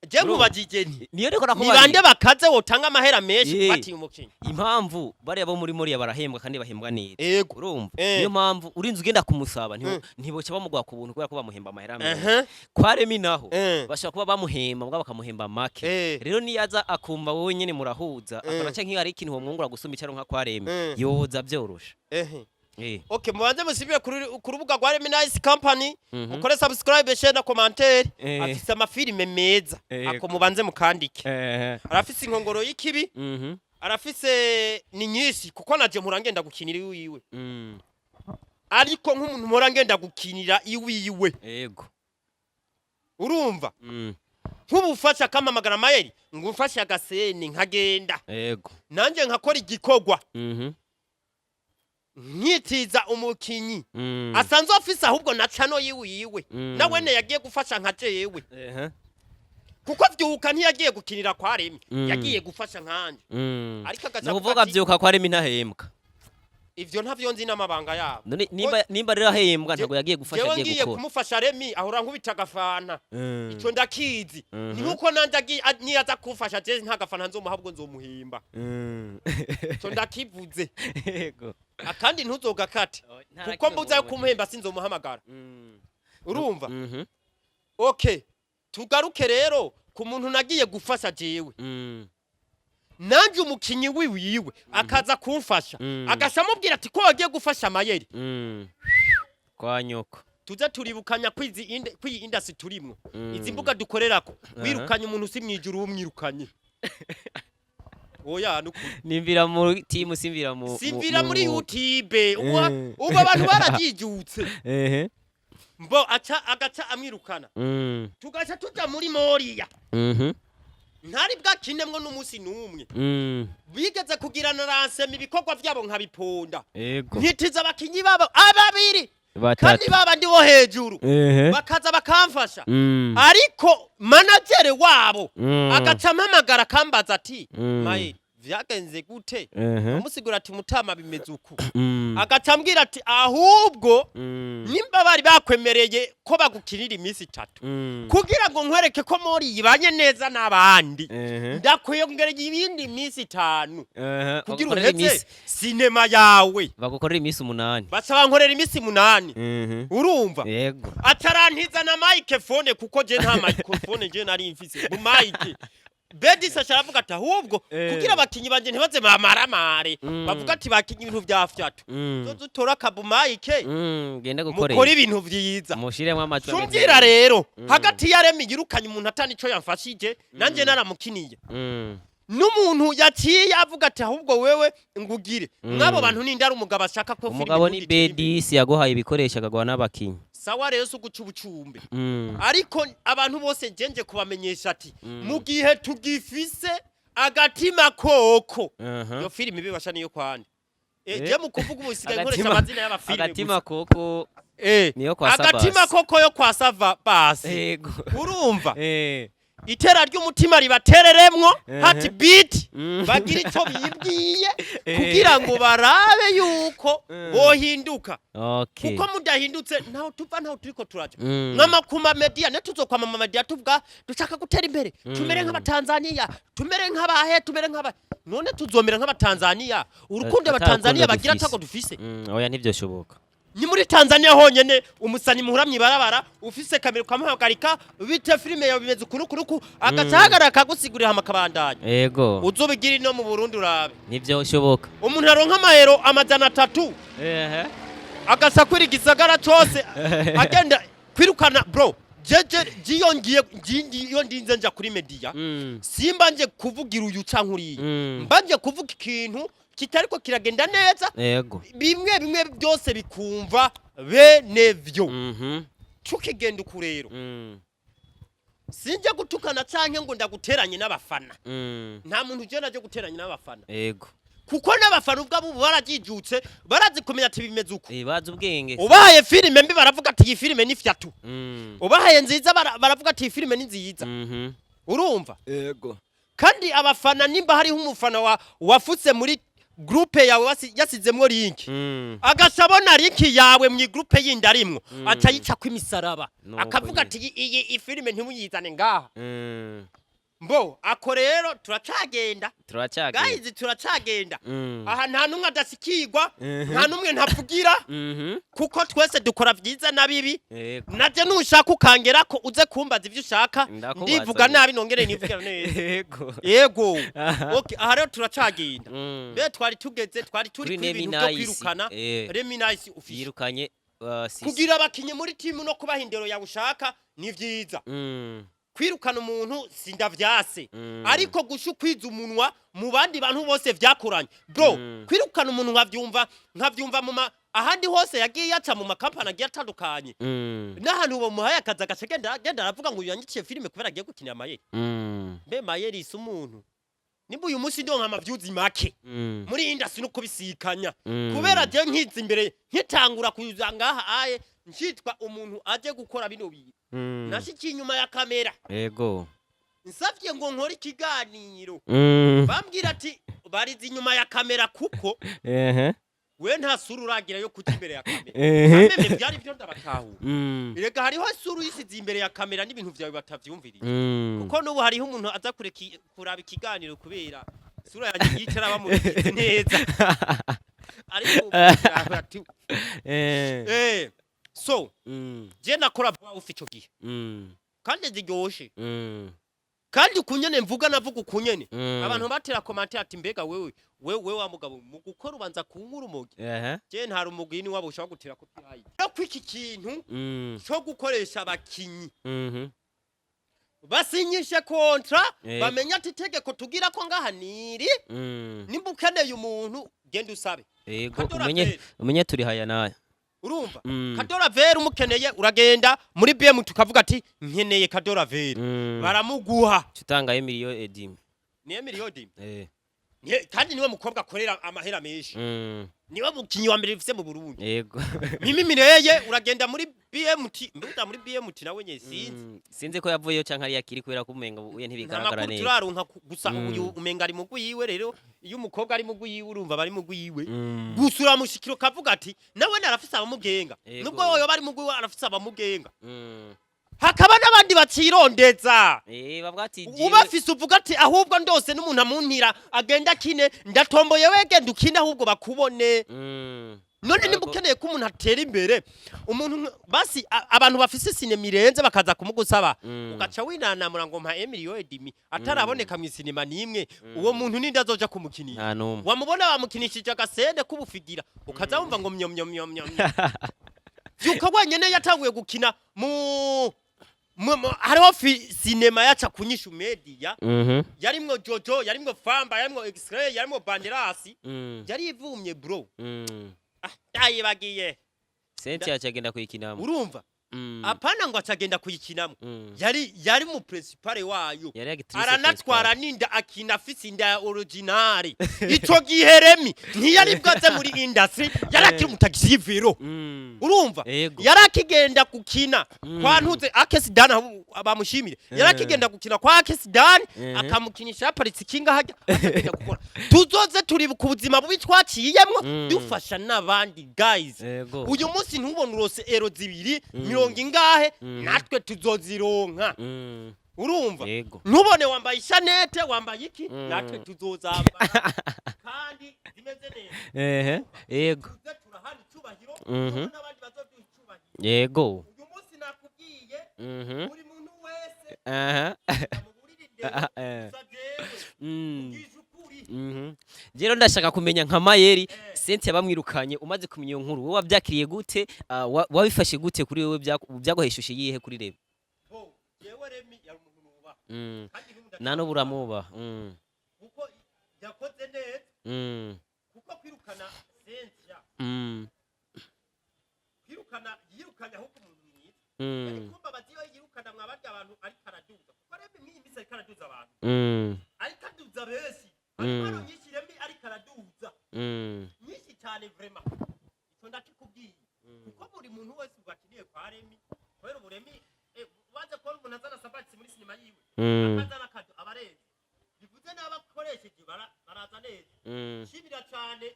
Je nkubajije nti Niyo ndiko ni nakubarira. bande bakaze wotanga amahera menshi batiye umukinyi? Impamvu bariya bo muri Moriya barahembwa kandi bahembwa neza. Ego. Urumva, Eh. niyo mpamvu urinze ugenda kumusaba, ntiboca bamuguha ku buntu kubera ko bamuhemba amahera menshi. Kwa Remi naho bashobora kuba bamuhemba, mbwa bakamuhemba make. Rero niyaza akumva wowe nyene murahuza, akaba canke iyo hari ikintu womwungura gusumba icaro nka kwa Remi, yoza vyoroshe. Okay, mubanze musibire ku rubuga rwa Remi Nice Company, mukore subscribe, share na commentaire. Afise amafilime meza. Ako mubanze mukandike. Arafise Inkongoro y'Ikibi, arafise ni nyinshi, kuko naje mpora ngenda gukinira iwiwe. Ariko nk'umuntu mpora ngenda gukinira iwiwe, urumva, nk'ubufasha akampamagara, "Mayeri, ngo umfashe agasene," nkagenda, nanjye nkakora igikorwa, nkitiza umukinyi asanzwe afise ahubwo na cano yiwiwe, nawene yagiye gufasha nka jewe, kuko Vyuka ntiyagiye gukinira kwa Remi, yagiye gufasha nkanje, ariko agaca Ni avuga ukuvuga ati, Vyuka kwa Remi ntahembwa? Ivyo ntavyo nzi n'amabanga yabo. None nimba rero ahembwa, ntabwo yagiye gufasha, Jewe yagiye ngiye gukora. kumufasha, Remi ahora nkubita agafanta. Ico ndakizi. Ni nkuko nanje niyaza kumfasha, je nta gafanta nzomuha, ahubwo nzomuhimba. Ico ndakivuze. Akandi ntuzogakate, kuko mbuza yo kumuhemba sinzomuhamagara. Urumva? Mhm. Okay, tugaruke rero ku muntu nagiye gufasha jewe, nanje umukinyi wiwiwe akaza kumfasha, agaca amubwira ati ko wagiye gufasha amayeri, Kwa nyoko. Tuze turibukanya kwiyi industry turimwo, izi mbuga dukorerako, wirukanye umuntu si mwijuru umwirukanye, oya, nukuri. Nimvira mu timu, simvira mu Simvira muri YouTube. Ubu ubu abantu barajijutse. Mbo aca agaca amwirukana, tugaca tuja muri Moriya. Ntari bwakinemwo n'umunsi n'umwe. Bigeze kugirana ransema ibikorwa vyabo nkabiponda, nkitiza abakinyi babo ababiri kandi Batatu. baba ndi bo hejuru, bakaza bakamfasha, ariko manager wabo agaca ampamagara akambaza ati, "Maye, vyagenze gute?" Amusigura ati, "Mutama, bimeze uku." Agaca ambwira ati, "Ahubwo nimba bari bakwemereye ko bagukinira iminsi 3, kugira ngo nkwereke ko mori yibanye neza n'abandi, ndakwiyongereye ibindi minsi 5 kugira Bagukorera uheze iminsi sinema yawe." Bagukorera iminsi 8. Baca bankorera iminsi 8. Urumva? Yego. Atarantiza na microphone, kuko je nta microphone je nari mfise mu mic. Bedisa aravuga ati, "Ahubwo kugira abakinyi banje ntibaze bamaramare, bavuga ati bakinyi ibintu vya fyatu, tuzotora akabu mic, Genda gukorera, mukore ibintu vyiza." Mushiremo amajwi ameze Cumbwira neza. rero, hagati ya Remi yirukanye umuntu atani ico yamfashije, nanje naramukiniye, n'umuntu yaciye avuga ati, "Ahubwo wewe ngugire," mw'abo bantu ninde ari umugabo ashaka ko filime Umugabo ni Ndundi itera imbere? Bedisi yaguhaye ibikoresho, akaguha n'abakinyi. Sawa rero, si uguca ubucumbe, ariko abantu bose njenje kubamenyesha ati mu gihe tugifise agatima koko, iyo filime ibibasha niyo kwande. Je mu kuvuga ubu sigaye nkoresha amazina y'abafilime Agatima gusa. koko niyo kwa Agatima Sabasi. koko yo kwa Sava basi. Urumva, itera ry'umutima ribatereremwo, heart beat, bagira ico bibwiye kugira ngo barabe yuko bohinduka, kuko mudahindutse ntaho tuva, ntaho turiko turaja. Nk'amakuma media ne tuzokwama mu media tuvuga dushaka gutera imbere, tumere nk'Abatanzaniya, tumere nk'abahe, tumere nk'aba, none tuzomera nk'Abatanzaniya urukundo Ata Abatanzaniya rukundo bagira dufise. atago dufise? Oya, ntivyoshoboka. Ni muri Tanzania honyene umusanyi muhura mw'ibarabara ufise kamera ukamuhagarika, "Bite, filime yawe bimeze uku n'uku n'uku," agaca ahagarara akagusigurira hama akabandanya. Uzobigira ino mu Burundi urabe. Ntivyoshoboka. Umuntu aronka amayero 300 agasa kwira igisagara cose agenda kwirukana. Bro, jeje jiyo ngiye iyo ndinze nja kuri media, simba nje kuvugira uyu canke uriya, mba nje kuvuga ikintu kitariko kiragenda neza, bimwe bimwe byose bikumva bene vyo. Tukigenda uku rero, sinjya gutukana canke ngo ndaguteranye n'abafana. Nta muntu uje naje guteranya n'abafana, kuko n'abafana ubwabo ubu barajijutse, barazi kumenya ati bimeze uko. Bazi ubwenge. Ubahaye filime mbi baravuga ati iyi filime ni fyatu, ubahaye nziza baravuga ati iyi filime ni nziza. Urumva? Kandi abafana, nimba hariho umufana wa wafutse muri Groupe yawe yasizemwo link, agaca abona link yawe mu groupe yindi arimwo, aca yicako imisaraba, Nuko akavuga nyene. ati: "Iyi filime ntimuyizane ngaha." Mbo ako rero turacagenda. Turacagenda. Guys, turacagenda. Aha nta n'umwe adasikirwa, nta n'umwe ntavugira, kuko twese dukora vyiza na bibi. Naje nushaka ukangera ko uze kumbaza ivyo ushaka. Ndakubaza Ndivuga nyene. nabi, nongere nivugira neza. Yego. Okay, aha rero turacagenda. Mbe twari tugeze, twari turi Kuri ku ibintu Remy byo Nice. kwirukana Remy Nice official. Yirukanye Sisi. Kugira abakinyi muri timu no kubaha indero yawe ushaka ni vyiza. Kwirukana umuntu sindavyase, ariko gusha ukwiza umunwa mu bandi bantu bose vyakoranye, bro. Kwirukana umuntu nkavyumva mu ma ahandi hose yagiye yaca mu makampani agiye atandukanye, n'ahantu bamuhaye akazi agaca genda aravuga ngo uyu yanyiciye filime kubera agiye gukinira amayeri. Mbe mayeri si umuntu? Nimba uyu munsi ndonka amavyuzi make muri industry no kubisikanya, kubera je nkiza imbere, nkitangura kuza ngaha aye, nkitwa umuntu aje gukora bino bintu, nashikiye inyuma ya kamera, nsavye ngo nkore ikiganiro, bambwira ati bariza inyuma ya kamera kuko we nta sura uragira yo kuja imbere ya kamera. Kameme vyari vyo ndabatahura. Erega hariho isura uyisize imbere ya kamera n'ibintu vyawe batavyumviriye, kuko n'ubu hariho umuntu aza kuraba ikiganiro kubera isura yanjye yicara bamubigize neza, ariko ubu ati so je nakora vuba ufi ico gihe, kandi ziryoshe, kandi ukunyene mvuga navuga ukunyene. Abantu batera commentaire ati: "Mbega wewe, wewe wa mugabo, mu gukora ubanza kunywa urumogi?" Je nta rumogi ni wabo ushobora gutera copyright no kwiki kintu cyo gukoresha abakinyi, basinyishe contrat, bamenye ati itegeko tugira ko ngaha niri, nimba ukeneye umuntu genda usabe. Kadora Umenye Vere. umenye turi haya naya. Urumva? Mm. Kadora Vere umukeneye uragenda muri BM tukavuga ati nkeneye Kadora Vere, baramuguha. Tutanga emiliyo edimi. Niye miliyoni. Kandi niwe mukobwa akorera amahera menshi, niwe mukinyi wa mbere bifise mu Burundi. Mimi Mireye uragenda muri BMT, mbuda muri BMT nawe nye sinzi. Sinzi ko yavuyeyo canke ari yakiri kubera ko umenga uye Nta ntibigaragara makuru neza. turaronka gusa uyu umenga ari mugwi yiwe. Rero iyo umukobwa ari mugwi yiwe, urumva bari mugwi yiwe. Gusa uramushikira ukavuga ati nawe narafise abamugenga. Nubwo yoba ari mugwi we, arafise abamugenga. Hakaba n'abandi bacirondeza. Bavuga ati jewe Ubafise uvuga ati ahubwo ndose n'umuntu amuntira agenda akine, ndatomboye, we genda ukine ahubwo bakubone. None nimba ukeneye ko umuntu atera imbere, umuntu basi abantu bafise sinema irenze bakaza kumugusaba, ugaca winanamura ngo mpa emiliyo edimi ataraboneka mu isinema n'imwe, uwo muntu ninde azoja kumukinira? Nta numwe. Wamubona bamukinishije agasende k'ubufigira, ukaza wumva ngo myo myo myo myo myo. Vyuka wenyene yatanguye gukina mu hariho sinema yaca kunyishu media, yarimwo Jojo, yarimwo Famba, yarimwo X-Ray, yarimwo Banderasi. Yari ivumye, bro. Ah, ndayibagiye. Senti yacagenda kuyikinamo. Urumva? Apana ngo acagenda kuyikinamo. Yari mu principale wayo. Yari actrice. Aranatwara n'inda, akina afise inda ya original. Ico gihe Remi ntiyari bwaze muri industry, yari akiri umutagisi vélo. Urumva? Yego. Yari akigenda gukina kwa ntuze Akesi Dan, bamushimire, yari akigenda gukina kwa Akesi Dan, akamukinisha yaparitse ikinga hajya akagenda gukora. Tuzoze turibuka ubuzima bubi twaciyemwo, dufasha n'abandi, guys. Uyu munsi ntubone urose ero zibiri, mirongo ingahe, natwe tuzozironka. Urumva? Yego. Ntubone wambaye ishanete, wambaye iki, natwe tuzozambara kandi zimeze neza. Ehe. Yego. Tuze turahana icyubahiro, nuko n'abandi bazoduha icyubahiro. Uyu munsi nakubwiye, buri muntu wese amuburire indero. Gusa jewe ubwije ukuri. Rero ndashaka kumenya nka Mayeri, Cynthia bamwirukanye, umaze kumenya iyo nkuru, wowe wabyakiriye gute? Wabifashe gute kuri wewe? Byaguhaye ishusho yihe kuri Remi? Bo jewe Remi yari umuntu nubaha, kandi n'ubu Nta n'ubu uramubaha. Kuko yakoze neza, kuko kwirukana Cynthia, kwirukana yirukanye ahubwo umuntu mwiza yari kumbabaza iyo yirukana mwabarya abantu ariko araduza, kuko Remi mw'iyi minsi ariko araduza abantu, ariko aduza benshi. Hari impano nyinshi Remi ariko araduza, nyinshi cyane vraiment, icyo ndakikubwiye, kuko buri muntu wese ubu akiniye kwa Remi, kubera ubu Remi ubanze kubona umuntu azana sabagisi muri sinema yiwe, akazana akado abarenze, bivuze n'abakora. Nakoresheje baraza neza. Nshimira cyane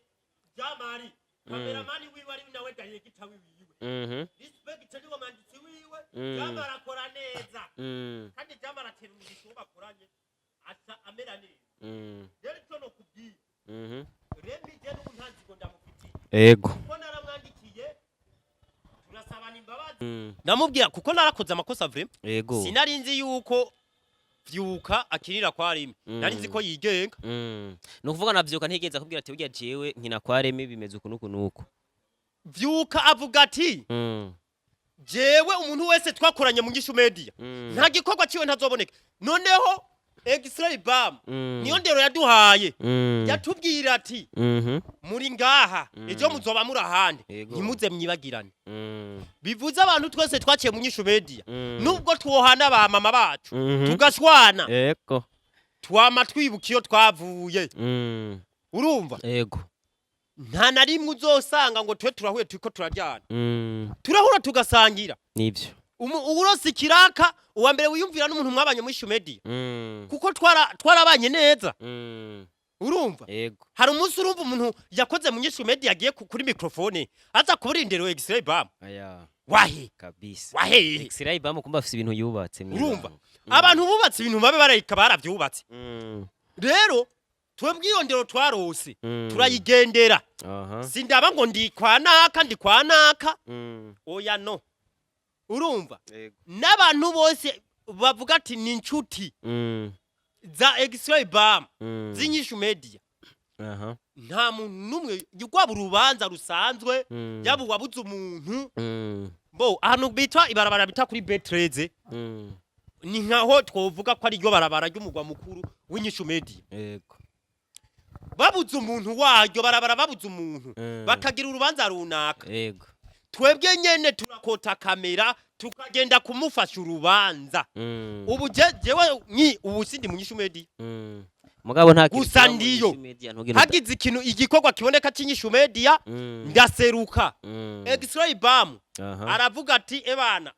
Jamari, cameraman wiwe, ari nawe director wiwe. Respect, niwe mwanditsi wiwe. Jamari akora neza. Kandi Jamari atera umugisha uwo bakoranye, aca amera neza. Rero icyo nokubwira, Remy, je n'ubu nta nzigo ndamufitiye, kuko naramwandikiye, turasabana imbabazi. Ndamubwira kuko narakoze amakosa vraiment. Sinari nzi yuko Vyuka akinira kwa Remy. Nari nzi ko yigenga. Ni ukuvuga na Vyuka ntigeze akubwira ati: "Burya jewe nkina kwa Remy, bimeze uku n'uku n'uku"? Vyuka avuga ati: "Jewe umuntu wese twakoranye mu Nyishu Media, nta gikorwa ciwe ntazoboneka." Noneho X-Ray Bam, niyo ndero yaduhaye. Yatubwira ati: "Muri ngaha, ejo muzoba muri ahandi, ntimuze mwibagirane." Bivuze abantu twese twaciye mu Nyishu Media, nubwo twohana ba mama bacu, tugashwana, twama twibuka iyo twavuye. Urumva? Ego. Nta na rimwe uzosanga ngo twe turahuye turiko turaryana. Turahura tugasangira. Nivyo. Uwurose ikiraka, uwa mbere wiyumvira n'umuntu mwabanye muri Nyishu Media, kuko twarabanye neza. Urumva? Ego. Hari umunsi, urumva, umuntu yakoze mu Nyishu Media yagiye kuri microphone aza kuburindiro X-Ray Bam? Aya. Wahe? Kabisa. Wahehe? X-Ray Bam kumba afise ibintu yubatse Urumva? mw'ibanga. Abantu bubatse ibintu babe barayika baravyubatse. Rero twebwe iyo ndero twarose, turayigendera. Sindaba ngo ndi kwa naka, ndi kwa naka. Oya, no, urumva? Ego. N'abantu bose bavuga ati ni inshuti za X-Ray Bam, z'Inyishu Media, nta muntu n'umwe, rwaba urubanza rusanzwe, yaba uwabuze umuntu, bo ahantu bitwa ibarabara bita kuri B13, ni nkaho twovuga ko ari ryo barabara ry'umugwa mukuru w'Inyishu Media. Babuze umuntu waryo barabara, babuze umuntu, bakagira urubanza runaka, twebwe nyene turakota kamera, tukagenda kumufasha urubanza. Ubu jewe nyi ubu sindi mu Nyishu Media. Mugabo nta kintu Gusa kiba mu ndiyo. Nyishu Media, ntugende Hagize ikintu, igikorwa kiboneka cy'Inyishu Media, ndaseruka. X-Ray Bam aravuga ati: "Ebana,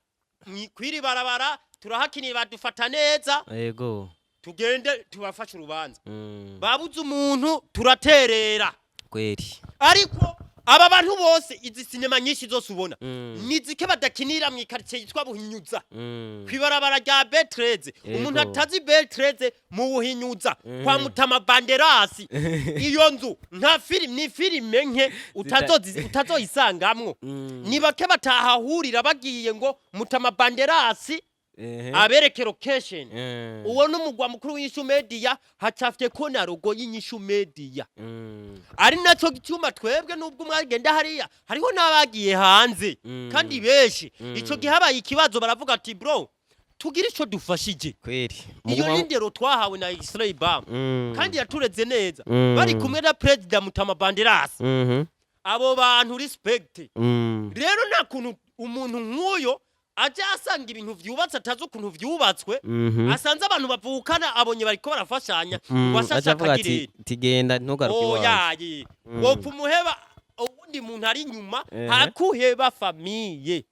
kwiri barabara turahakinira, badufata neza, tugende tubafashe urubanza." Babuze umuntu, turaterera. Ariko aba bantu bose, izi sinema nyinshi zose ubona, ni zike badakinira mu ikaritsiye yitwa Buhinyuza, kwibarabara rya B13. Umuntu atazi B13 mu Buhinyuza, kwa Mutama Banderasi, iyo nzu nta filime, ni filime nke utazoyisangamwo. Ni bake batahahurira bagiye ngo Mutama Banderasi abereke location. Uwo n'umugwa mukuru w'Inyishu Media, hacafye ko na logo y'Inyishu Media. Ari naco gituma twebwe, nubwo umwagenda hariya, hariho n'abagiye hanze, kandi benshi. Ico gihe habaye ikibazo, baravuga ati: "Bro, tugire ico dufashije." Iyo ni indero twahawe na X-Ray Bam, kandi yatureze neza. Bari kumwe na Perezida Mutama Banderas. Abo bantu, respect. Rero nta kuntu umuntu nk'uyo aja asanga ibintu vyubatse atazi ukuntu vyubatswe, asanze abantu bavukana, abonye bariko barafashanya, ngo Aca ashashe avuga ati: akagirira. "Tigenda, ntugaruke iwacu." Oyaye, wopfa umuheba uwundi muntu ari inyuma, hakuheba famille.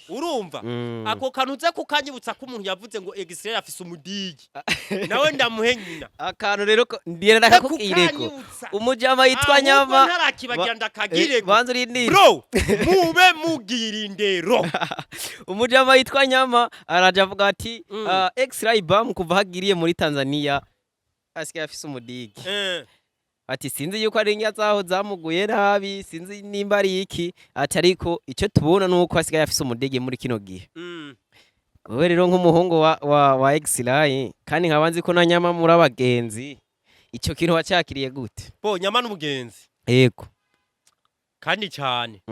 Urumva? Ako kantu uze kukanyibutsa ko umuntu yavuze ngo X-Ray afise umudigi, nawe ndamuhe nyina. Akantu rero ndira ndakakubwireko. Kukanyibutsa. Umujama yitwa Ahubwo Nyama ntarakibagira, ndakagireko. Banza urindire. Bro, mube mugira indero. Umujama yitwa Nyama araja avuga ati: "X-Ray Bam kuva hagiriye muri Tanzania asigaye afise umudigi." Ati: "Sinzi yuko ari inka zaho zamuguye nabi, sinzi nimba ari iki." Ati: "Ariko icyo tubona nuko asigaye afise umudigi muri kino gihe." Wowe rero nk'umuhungu wa X-Ray, kandi nkaba nzi ko na Nyama muri abagenzi, ico kintu wacakiriye gute? Bo, Nyama n'umugenzi. Kandi cyane.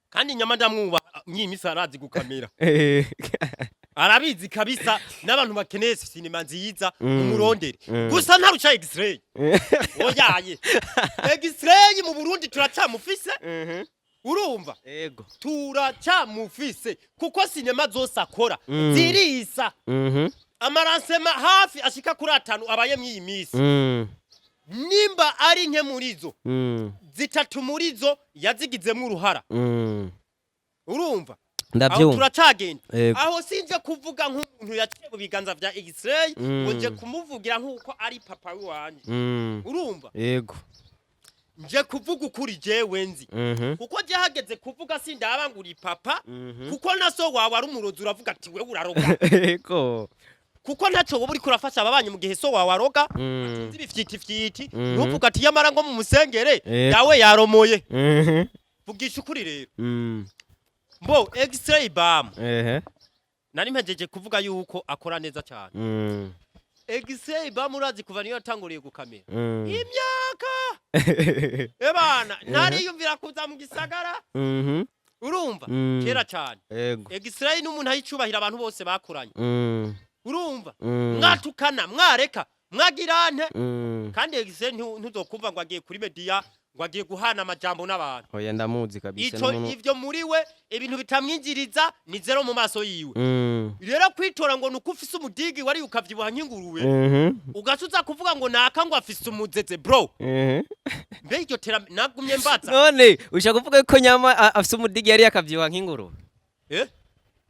Kandi Nyama ndamwubaha, mwimisi arazi gukamera, arabizi kabisa. N'abantu bakeneye sinema nziza, umurondere. Gusa ntarusha X-Ray, oyaye. X-Ray mu Burundi turacamufise. Urumva? Ego. Turacamufise, kuko sinema zose akora zirisa. Amaransema hafi ashika kuri atanu abaye mw'iyi minsi, nimba ari nke muri zo, zitatu muri zo yazigizemwo uruhara. Urumva? Aho Ndavyumva. turacagenda. Yego. Aho sinje kuvuga nk'umuntu yaciye mu biganza vya X-ray, ngo nje kumuvugira nk'uko ari papa wanje. Urumva? Yego. Nje kuvuga ukuri jewe nzi, kuko je hageze kuvuga sindaba ngo uri papa, kuko na so wawe ari umurozi, uravuga ati wewe uraroga. Kuko ntacyo wowe uriko urafasha ababanyi mu gihe so wawe aroga. Atunze ibifyitifyiti. Ntuvuga ati yamara ngo mu musengere yawe yaromoye. Vugisha ukuri rero. Mbo X-ray bam, nari mpejeje kuvuga yuko akora neza cyane. X-ray bam, urazi kuva niyo yatanguriye gukamera, imyaka ebana ntariyumvira kuza mu gisagara. Urumva? Kera cyane. X-ray n'umuntu ayicubahira abantu bose bakuranye. Urumva? Mwatukana, mwareka, mwagirante. Kandi X-ray ntuzokumva ngo agiye kuri media ngo agiye guhana amajambo n'abantu. Oya, ndamuzi kabisa. Ico n'umuntu- ivyo muri we ibintu bitamwinjiriza ni zéro mu maso yiwe. Rero kwitora ngo nuko ufise umudigi wari ukavyibuha nk'ingurube, ugaca uza kuvuga ngo naka ngo afise umuzeze, bro. Mbe iryo terambere nagumye mbaza. None ushaka kuvuga ko Nyama afise umudigi yari yakavyibuha nk'ingurube? Eh?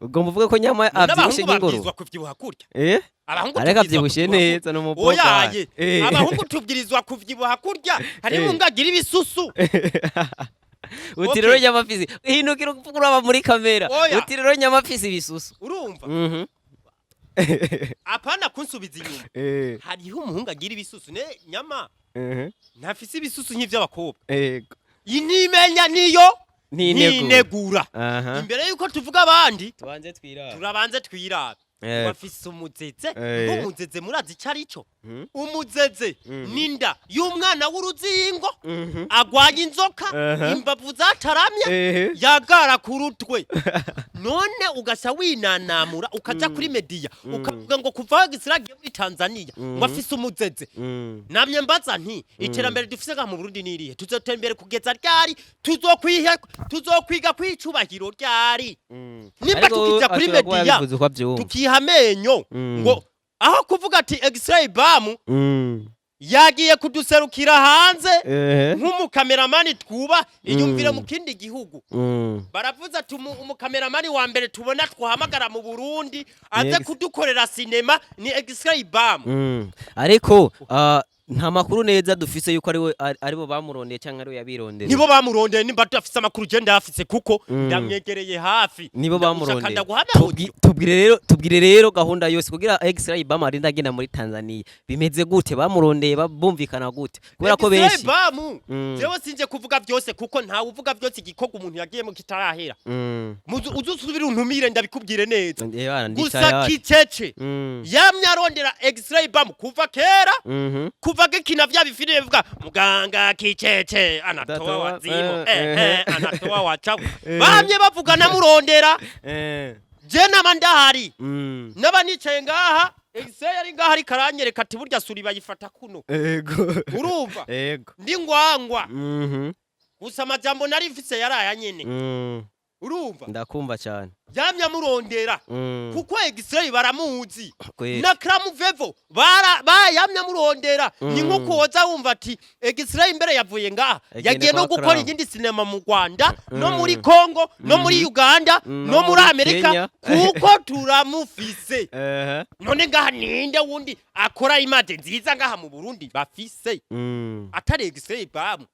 Ugomba uvuge ko Nyama n'abahungu avyibushe nk'ingurube? Babwirizwa kuvyibuha kurya. Abahungu Ariko tubwirizwa avyibushe kuvyibuha neza kurya. n'umukobwa. Oyaye, abahungu tubwirizwa kuvyibuha kurya, harimo ngagira ibisusu. Uti Okay. rero Nyama afise, hindukira uvuga uraba muri kamera. Oya. Uti rero Nyama afise ibisusu. Urumva? Apana kunsubiza inyuma. Hariho umuhungu agira ibisusu ne Nyama ntafise ibisusu nk'ivy'abakobwa. Inimenya niyo Ntinegura. ntinegura. Imbere yuko tuvuga abandi, Tubanze twirabe. turabanze twirabe. Bafise umuzeze. Umuzeze murazi ico ari cyo? Umuzeze n'inda y'umwana w'uruzingo agwanya inzoka, imbavu zataramye, yagara ku rutwe. None ugasa winanamura ukaja kuri media ukavuga ngo kuva aho gisiragiye muri Tanzania ngo afise umuzeze. Namye mbaza nti iterambere dufise ngaha mu Burundi nirihe? Tuzotera imbere kugeza ryari? Tuzokwiga kwicubahiro ryari? Nimba Ariko tukija kuri ashobora kuba media yabivuze uko avyumva. tukiha amenyo, ngo aho kuvuga ati X-ray bam yagiye kuduserukira hanze nk'umukameramani twuba, iyumvire mu kindi gihugu baravuze ati umukameramani wa mbere tubona twahamagara mu Burundi aze kudukorera sinema ni X-ray bam. Ariko nta makuru neza dufise yuko ariwe aribo bamurondeye cyangwa ariwe yabirondeye. Nibo bamurondeye. Nimba dufise amakuru, je ndayafise kuko ndamwegereye hafi. Nibo Ndagushaka bamurondeye. ndaguhana. Tubwire rero gahunda yose kugira X-ray bam arinde agenda muri Tanzania. Bimeze gute? Bamurondeye bumvikana gute? Kubera ko X-ray benshi bam, jewe sinje kuvuga byose kuko ntawe uvuga byose igikorwa umuntu yagiyemo kitarahera. Uzusubire untumire ndabikubwire neza. Bana, Gusa ndicaye. Kicece yamye arondera X-ray bam kuva kera, kuva gikina vya bifilime bivuga muganga Kicece anatoa Datoa, wazimu, anatoa wachawi. Bamye bavuga namurondera. Je naba ndahari, naba nicaye ngaha, X-ray ari ngaha ariko aranyereka ati burya suri bayifata kuno. Urumva? Ego. Ndi ngwangwa. Gusa amajambo nari mfise yaraya nyene. Urumva? Ndakumva cyane. Yamye amurondera kuko X-ray baramuzi. Na Kramuvevo bara bayamye amurondera. Ni nko kuwoza wumva ati X-ray imbere yavuye ngaha, Agenda yagiye no kwa gukora Kram. iyindi sinema mu Rwanda no muri Congo no muri Uganda no no muri muri Amerika, Kenya. kuko turamufise. None ngaha ninde wundi akora image nziza ngaha mu Burundi bafise atari X-ray bam?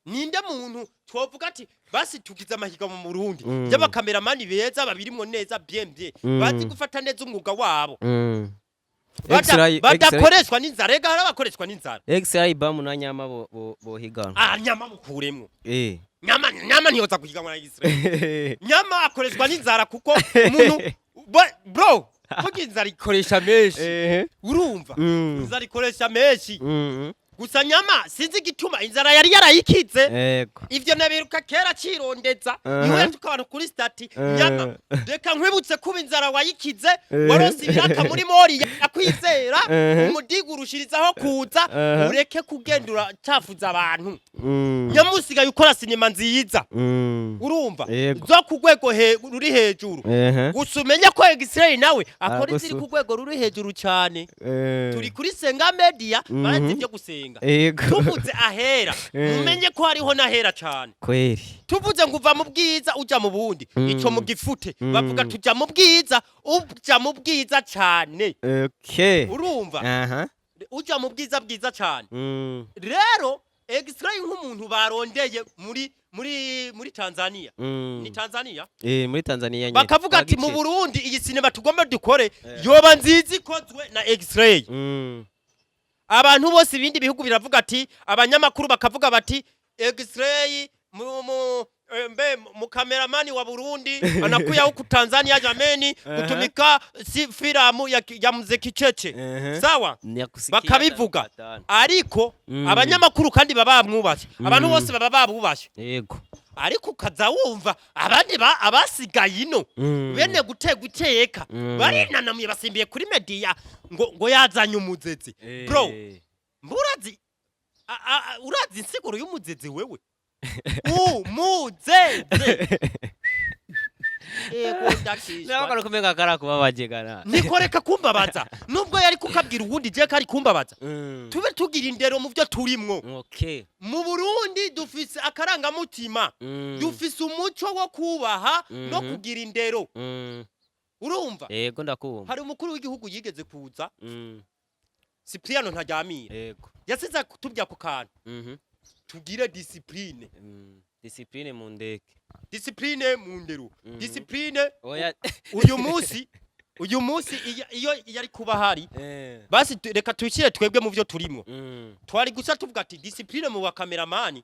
Ninde muntu twovuga ati basi tugize amahiga mu Burundi y'abakameramani beza babirimwo neza bien bien, bazi gufata neza umwuga wabo, badakoreshwa n'inzara? Ega hari abakoreshwa n'inzara. X-ray bam na Nyama bohiganwa. Ah, Nyama mukuremwo. Nyama ntiyoza guhiganwa na X-ray. Nyama akoreshwa n'inzara kuko umuntu bro, burya inzara ikoresha menshi. Urumva? Inzara ikoresha menshi. Gusa Nyama sinzi igituma inzara yari yarayikize. Ivyo nabiruka kera cirondeza, niwe yatuka abantu kuri statut. Nyama, reka nkwibutse kuba inzara wayikize, warose ibiraka muri mori yakwizera, umudiga urushirizaho kuza. Ureke kugendura cafuza abantu. Nyamusigaye ukora sinema nziza. Urumva? Yego. Zo ku rwego ruri hejuru. Gusa umenye ko X-ray nawe akora iziri ku rwego ruri hejuru cyane. Turi kuri Senga Media, barazi ibyo gusenga. gusenga. Ego. Tuvuze ahera, mumenye ko hariho n'ahera cane. Kweri. Tuvuze ngo uva mu bwiza uja mu bundi, ico mu gifute bavuga tuja mu bwiza, uja mu bwiza cane. Urumva? Aha. Uja mu bwiza bwiza cane. Rero X-ray nk'umuntu barondeye muri Tanzania, ni Tanzania. Eh, muri Tanzania nyene. Bakavuga ati mu Bagicetse. Burundi iyi sinema tugomba dukore yoba nziza ikozwe na X-ray. Abantu bose, ibindi bihugu biravuga ati, abanyamakuru bakavuga bati X-ray mu mbe mu kameramani wa Burundi anakuya huku Tanzania jameni kutumika si filamu ya Mzee Kicheche. Sawa. Nyakusikia. Bakabivuga. Tano. Ariko abanyamakuru kandi baba bamwubashye, abantu bose baba babubashye. Ariko ukaza wumva abandi abasigaye ino, bene gutega iteka, barinanamuye, basimbiye kuri media ngo yazanye umuzezi. Bro, mburazi urazi insiguro y'umuzezi wewe? Umuzeze, ego, ndakishwa. Nawe kumenga karakubabaje gana. Nikoreka kumbabaza, nubwo yari kukabwira uwundi, je kari kumbabaza. Tube tugira indero mu byo turimwo. Mu Burundi dufise akarangamutima, dufise umuco wo kubaha no kugira indero. Urumva? Yego, ndakumva. Hari umukuru w'igihugu yigeze kuza, Cipriano Ntaryamira, yasize kutubya ku kantu, tugire discipline. Discipline mu ndeke. Discipline mu ndero, discipline. Oya. Uyu munsi iyo yari kuba hari, basi reka tuyishyire twebwe mu byo turimo, twari gusa tuvuga ati discipline mu bakameramani,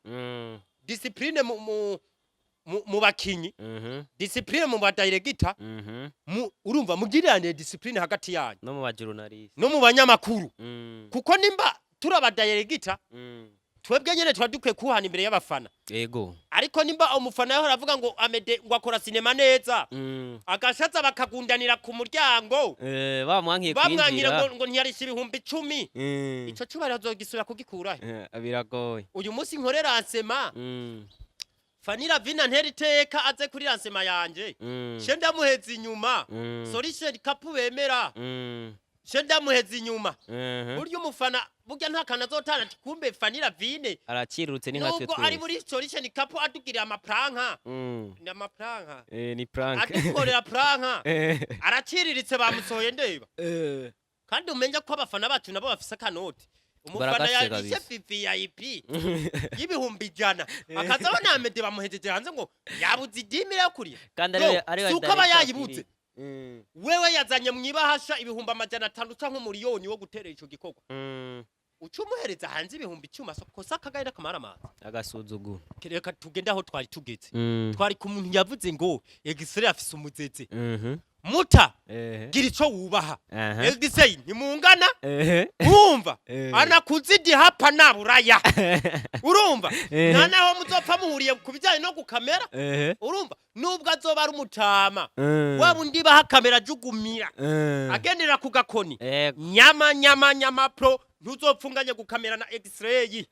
discipline mu bakinyi, discipline mu badiregita, urumva, mugirirane discipline hagati yanyu. No mu bajournalist. No mu banyamakuru, kuko nimba turi abadiregita, twebwe nyene tuba dukwiye kuhana imbere y'abafana. Ariko nimba umufana yaho aravuga ngo Amede ngo akora sinema neza, agashaza bakagundanira ku muryango, bamwankiye bamwangira kwinjira. ngo ntiyarisha 10,000, ico cubahiro azogisubira kugikurahe? Biragoye. Uyu munsi nkore lancement, Fanira Vina ntera iteka aze kuri lancement yanje, she ndamuheza inyuma. Solution Couple bemera, she ndamuheza inyuma. Burya umufana burya nta kantu azotana ati kumbe Fanira Vine Aracirutse ni nkatwe nubwo ari twese. muri Solution Couple adugirira amaprank, ni amaprank, Eh, ni prank. adukorera prank, araciriritse, bamusohoye ndeba. Kandi umenye ko abafana bacu nabo bafise akanoti. Umufana Baragafise yarishe kabisa. VIP y'100,000, akaza abona Amede bamuhejeje hanze ngo yabuze idimire yo kurya. Kandi Bro, ari si uko aba yayibuze. Wewe yazanye mwibahasha 500,000 canke 1,000,000 wo guterera ico gikorwa, uca umuhereza hanze 10,000, kosa akagaye n'akamaramaza. Agasuzuguro. Reka tugende aho twari tugeze. Twari ku muntu yavuze ngo X-ray afise umuzeze. Muta, gira ico wubaha. X-ray ntimungana. Urumva? Anakuzidi hapa na buraya, urumva? Nta naho muzopfa muhuriye ku bijyanye no gukamera. Urumva, nubwo azoba ari umutama, waba undi baha kamera ajugumira, agendera ku gakoni, nyama nyama nyama pro, ntuzopfunganye gukamera na X-ray.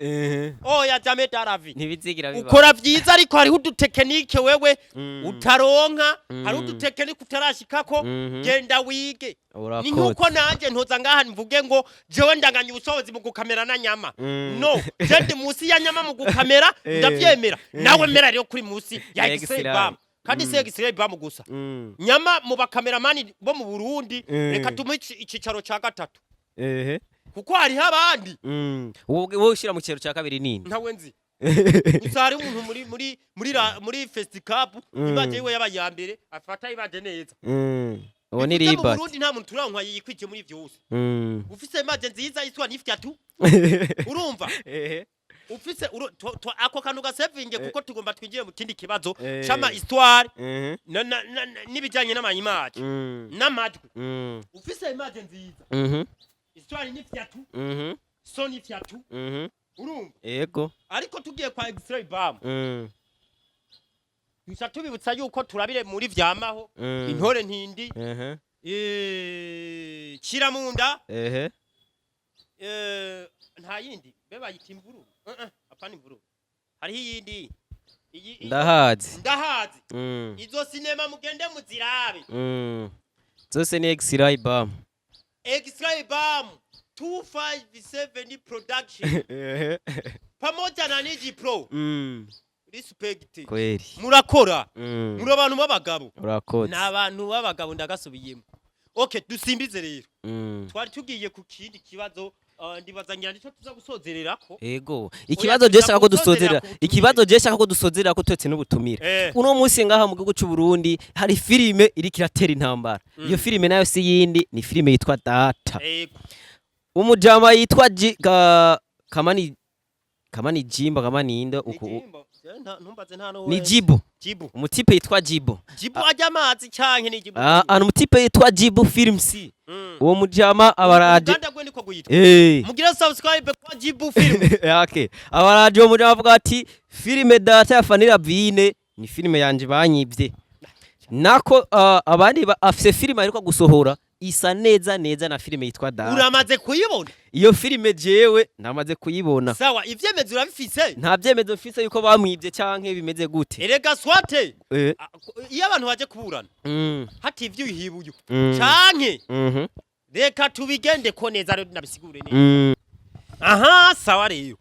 Oya, jamais de la vie. Ntibizigira biba. Ukora vyiza, ariko hariho udutekinike wewe utaronka, hariho udutekinike utarashikako. Genda wige. Ni Urakoze. nkuko nanje ntoza ngaha mvuge ngo jewe ndanganya ubushobozi mu gukamera na nyama. No, je ndi musi ya nyama mu gukamera, ndavyemera. Nawe mera rero kuri musi ya Ya X-ray X-ray. bam, kandi si X-ray bam gusa, nyama mu bakameramani bo mu Burundi, reka tumuhe icicaro ca gatatu, kuko hariho abandi. Wowe ushyira mu kigero cya kabiri nini? Ntawe nzi, gusa hari umuntu muri Festicab, image yiwe yabaye iya mbere, afata image neza. Uwo ni Bivuze mu Libert. Burundi nta muntu turankwa yikwije muri vyose. Ufise image nziza yitwa Niftyatu, urumva? Ufise ako kantu gasevinge, kuko tugomba twinjire mu kindi kibazo c'ama histoire n'ibijanye n'ama image n'amajwi. Ufise image nziza, histoire Niftyatu, son Niftyatu, urumva? Yego. Ariko tugiye kwa X-ray bam, duca tubibutsa yuko turabire muri vyamaho, intore ntindi, cira mu nda, nta yindi be bayita imvururu. Apana imvururu, hariho iyindi. Ndahazi. Ndahazi. Izo sinema mugende muzirabe. Zose ni X-ray bam. X-ray bam. 257 Production pamoja na Niji Pro, respect. Kweli. Murakora, muri abantu b'abagabo. Urakoze. Ni abantu b'abagabo, ndagasubiyemo. Okay, dusimbize rero. Twari tugiye ku kindi kibazo, ndibaza ngira nico tuza gusozererako. Ego, ikibazo je tuza shaka ko gusozerera dusozerera ku butumire. Ikibazo je shaka ko dusozerera ko twetse n'ubutumire. Uno munsi ngaha mu gihugu c'u Burundi hari filime iriko iratera intambara. Iyo filime nayo si yindi, ni filime yitwa Data. Umujama yitwa Kamani, Kamani Jimba, Kamani inde uku? Ni Jimbo. Ntumbaze nta no Ni Jibu. Jibu. Umutipe yitwa Jibu. Jibu ajya amazi canke ni Jibu? Ah, umutipe yitwa Jibu Films. Uwo mujama abaraje. Uganda gwe niko guyitwa. Mugire subscribe kwa Jibu Film. Okay. Abaraje, uwo mujama avuga ati filime Data ya Fanny Lavine ni filime yanje banyivye. Nako abandi afise filime aheruka gusohora isa neza neza na filime yitwa Data. Uramaze kuyibona? Iyo filime jewe namaze kuyibona. Sawa, ivyemezo urabifise? Nta vyemezo mfise yuko bamwivye canke bimeze gute. Erega swate iyo abantu baje kuburana hativye uyihibuye canke reka tubigende ko neza rero nabisigure neza. Aha, sawa rero.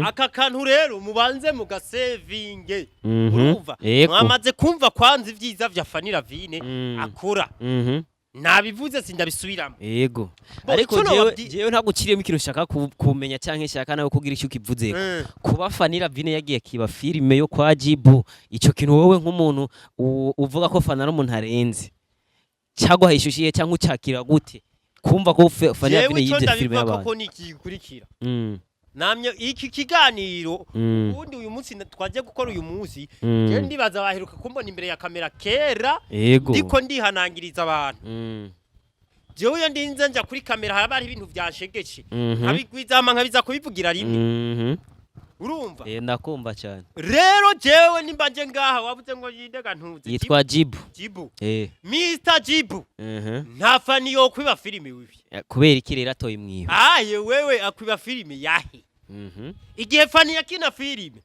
Aka kantu rero mubanze mugasevinge. Urumva? Yego. Mwamaze kumva kwanza ivyiza vya Fanny Lavine akora. Nabivuze, sindabisubiramo. Yego. Bo, Ariko ico jewe jewe ntabwo uciriyemo ikintu ushaka kumenya canke shaka nawe kugira icyo ukivuzeko. Kuba Fanny Lavine yagiye kiba filime yo kwa Jibu, ico kintu wowe nk'umuntu uvuga ko Fanny ari umuntu arenze, cyangwa hishyushye cyangwa ucakira gute kumva ko Fanny Jewe Lavine ico yivye filime ndabivuga y'abantu? ko ni igikurikira. Namye iki kiganiro ubundi uyu munsi twaje gukora uyu munsi, je ndibaza baheruka kumbona imbere ya kamera kera. Ndiko ndihanangiriza abantu. Jewe iyo ndinze nja kuri kamera haba hari ibintu vyanshegeshe, nkabigwiza hama nkabiza kubivugira rimwe. Urumva? Eh, ndakumva cyane. Rero jewe nimba nje ngaha, wabuze ngo yindega ntuzi? Yitwa Jibu. Jibu. Mr Jibu. Nta Fanny yo kwiba filime wibi. Kubera iki rero atoye mwiwe? Aye, wewe akwiba filime yahe? Igihe Fanny yakina filime,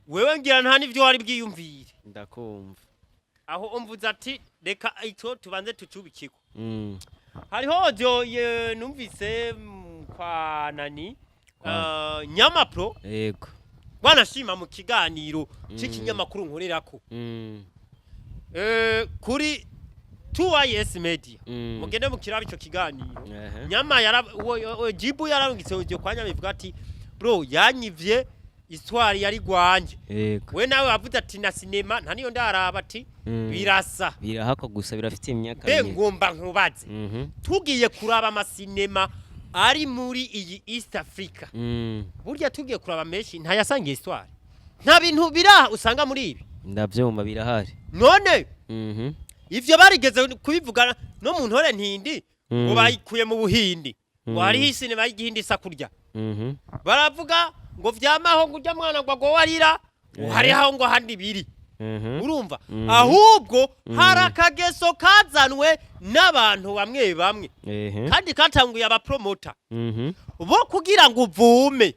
wewe ngira nta n'ivyo wari bwiyumvire. Ndakumva. Aho umvuze ati reka ico tubanze tucubikiko. Hariho audio numvise kwa nani, Nyamapro. Wanashima mu kiganiro c'ikinyamakuru nkorerako kuri 2IS Media. Mugende mukirabe ico kiganiro. Nyama yara Jibu yararungitse audio kwa Nyama ivuga ati bro yanyivye histoire yari gwanje. We nawe wavuze ati na sinema nta niyo ndaraba, ati birasa. Birahakwa gusa birafite imyaka Mbe myinshi. ngomba nkubaze, tugiye kuraba amasinema ari muri iyi East Africa, burya tugiye kuraba menshi ntayasangiye histoire, nta bintu biraha usanga muri ibi. Ndavyumva, birahari. None ivyo barigeze kubivuga no mu ntore ntindi ngo bayikuye mu Buhindi, ngo hariho isinema y'Igihindi isa kurya. Baravuga ngo vyamaho ngo urya mwana ngo agowarira ngo hariho ngo handi biri. Urumva? Ahubwo hari akageso kazanwe n'abantu bamwe bamwe kandi katanguye abapromota bo kugira ngo uvume,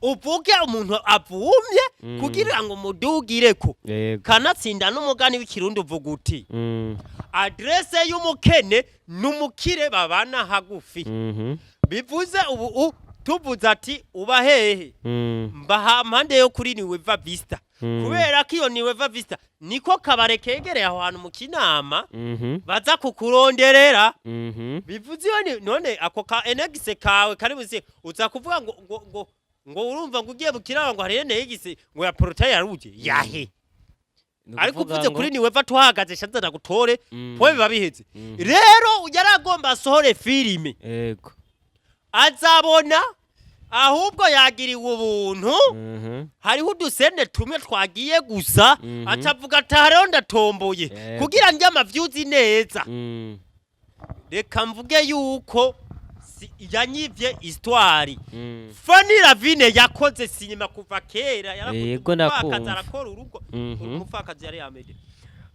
uvuge umuntu avumye kugira ngo mudugireko. Kanatsinda n'umugani w'Ikirundi uvuga uti adrese y'umukene n'umukire babana hagufi. Bivuze ubu tuvuze ati uba hehe? Mbaha mpande yo kuri Niweva Vista. Kubera ko iyo Niweva Vista niko kabare kegereye aho hantu mu Kinama, baza kukuronderera. Bivuze iyo none ako ka enegise kawe kari buzi uza kuvuga ngo urumva ngo ugiye mu Kinama ngo hari enegise ngo ya portail yaruje yahe? Ni Ariko ukuvuga uvuze ngo kuri Niweva tuhagaze shanza gutore poe biba biheze. Rero yaragomba asohore filime, azabona ahubwo yagiriwe ubuntu. Hariho udusene tumwe twagiye gusa, acavuga ati aha rero ndatomboye kugira njye amavyuzi neza. Reka mvuge yuko yanyivye histoire. Fanny Lavine yakoze sinema kuva kera, yarakoze Yego, umupfakazi, ndakumva. arakora urugo. Umupfakazi yari yamede,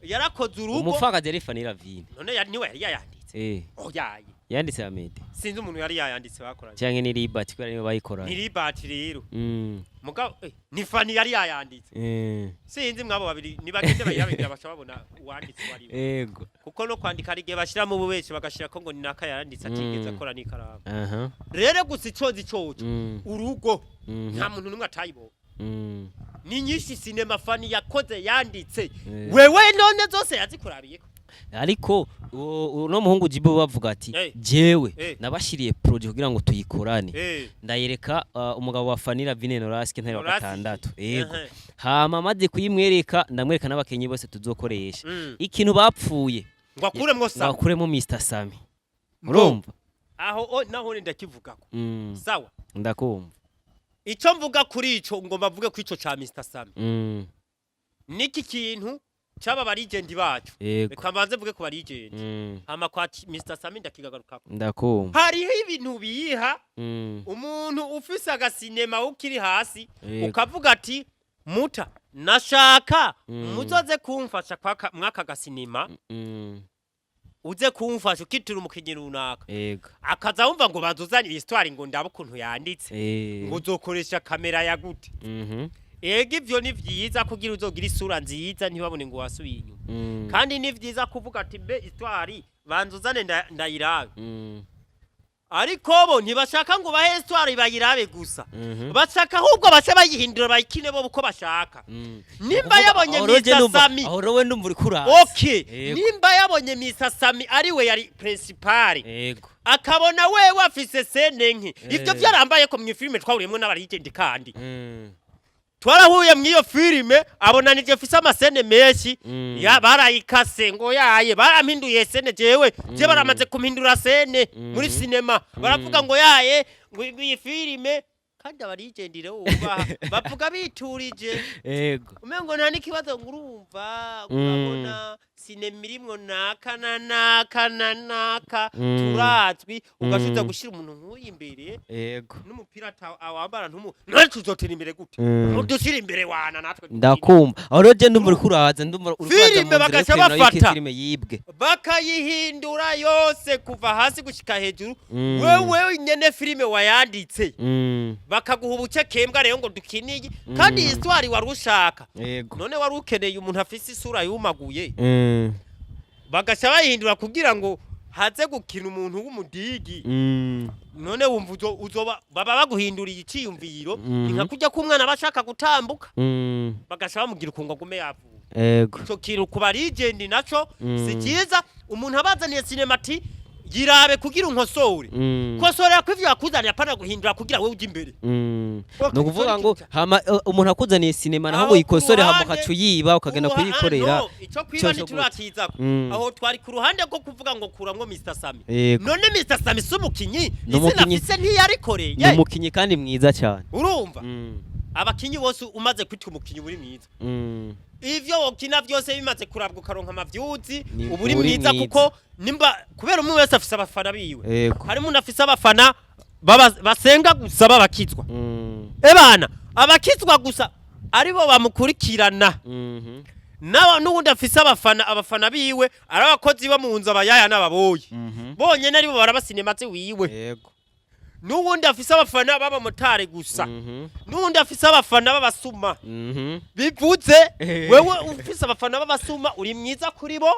yarakoze urugo. Umupfakazi yari Fanny Lavine. None niwe yari yayanditse. Yanditse. Oyaye. Yanditse Amede. Sinzi umuntu yari yayanditse bakoranye. Canke ni Libert, kubera niwe Ni bayikoranye. Libert rero. Mugabo ni Fani yari yayanditse. Sinzi mwabo babiri nibagende bayirabigira, baca babona uwanditse wari we. Kuko no kwandika hari igihe bashyiramo ububeshi, bagashirako ngo ni naka yanditse atigeze akora n'ikaramu. Rero gusa icozi coco, urugo, nta muntu n'umwe atayibonye. Ni nyinshi sinema Fani yakoze yanditse. Wewe none zose yazikurabiyeko? Ariko uno muhungu Jibo bavuga ati jewe nabashiriye projet kugira ngo tuyikorane, ndayereka umugabo wa Fanny Lavine Noraske ntare wa Noraske. gatandatu, yego. Hama amaze kuyimwereka, ndamwereka n'abakenyi bose tuzokoresha. Ikintu bapfuye Ngo akuremwo sa ngo akuremo Mr Sami, urumva? Aho naho ndakivugako. Sawa. Ndakumva. Ico mvuga kuri ico, ngomba mvuge ko ico ca Mr Sami, niki kintu c'aba barigenti bacu. Reka mbanze mvuge ku barigenti, hama kwa Mr Sami ndakigagarukako. Ndakumva. Hariho ibintu biha umuntu ufise agasinema ukiri hasi, ukavuga ati muta nashaka muzoze kumfasha mwaka gasinema, uze kumfasha ukitura umukinyi runaka, akaza wumva ngo bazuzanye histoire, ngo ndabe ukuntu yanditse, ngo uzokoresha kamera ya gute. Ega ivyo ni vyiza kugira uzogira isura nziza, ntibabone ngo wasubiye inyuma. Kandi ni vyiza kuvuga ati mbe histoire banzuzane ndayirabe. Ariko bo ntibashaka ngo bahe histoire bayirabe gusa, bashaka ahubwo bace bayihindura, bayikine bo uko bashaka. Nimba yabonye Aho rero je Mr ndumva- Sami, aho rowe ndumva uriko uraza. Okay. Nimba yabonye Mr Sami ari we yari principal, akabona wewe afise scène nke, ivyo vyarambaye ko mu filime twahuriyemwo n'abarigenti, kandi twarahuye mw'iyo filime, abona nivyo fise ama scènes menshi, ya barayikase ngo yaye barampinduye scène. Jewe je baramaze kumpindura scène muri sinema, baravuga ngo yaye ngo iyi filime. Kandi abarigendire wubaha bavuga biturije, umengo nta n'ikibazo, ngo urumva, urabona sinema irimwo naka na naka na naka, turazwi, ugashiza gushyira umuntu nk'uyu imbere n'umupira awambara ntumu, none tuzotera imbere gute? Mudushyire imbere wana, natwe dukine. Ndakumva. Aho rero je ndumva uriko uraza, ndumva uriko uraza Filime mu nzira yo bagaca kwemera yuko bafata. filime yibwe. Bakayihindura yose kuva hasi gushika hejuru. Wewe nyene filime wayanditse, bakaguha ubuce kembwa rero ngo dukiniye, kandi iyi histoire wari ushaka. None wari ukeneye umuntu afise isura yumaguye, bagaca bayihindura kugira ngo haze gukina umuntu w'umudigi. None wumva uzoba baba baguhinduriye iciyumviro. Ni nka kurya k'umwana aba ashaka gutambuka, bagaca bamugira ukuntu agume yavuye. Ico kintu ku barigenti naco si cyiza. Umuntu abazaniye sinema ati yirabe kugira unkosore, kosorera ko ivyo yakuzaniye, apana guhindura kugira wewe ujye imbere. Okay, Ni ukuvuga ico ngo ni ikintu hama umuntu akuzaniye sinema naho Aho ngo uyikosore, hama kuruhande- ukaca uyiba ukagenda kuyikorera. No, ico kwiba Cyo gute? ntiturakizako. Aho twari ku ruhande rwo kuvuga ngo kuramwo Mr Sami. None Mr Sami si umukinyi? Ni Izina umukinyi. afise ntiyarikoreye? Ni umukinyi kandi mwiza cyane. Urumva, abakinyi bose umaze kwitwa umukinyi uri mwiza. Ivyo wokina vyose bimaze kurabwa, ukaronka amavyuzi, uba uri uri mwiza. mwiza. Kuko nimba kubera umwe wese afise abafana biwe, hari umuntu afise abafana basenga gusa, babakizwa, ebana abakizwa gusa aribo bamukurikirana, nawe n'ubundi afise abafana biwe ari abakozi bo mu nzu, abayaya n'ababoyi bonyene, aribo baraba sinema ziwiwe. N'uwundi afise abafana b'abamotari gusa, n'uwundi afise abafana b'abasuma. Bivuze wewe ufise abafana b'abasuma uri mwiza kuri bo.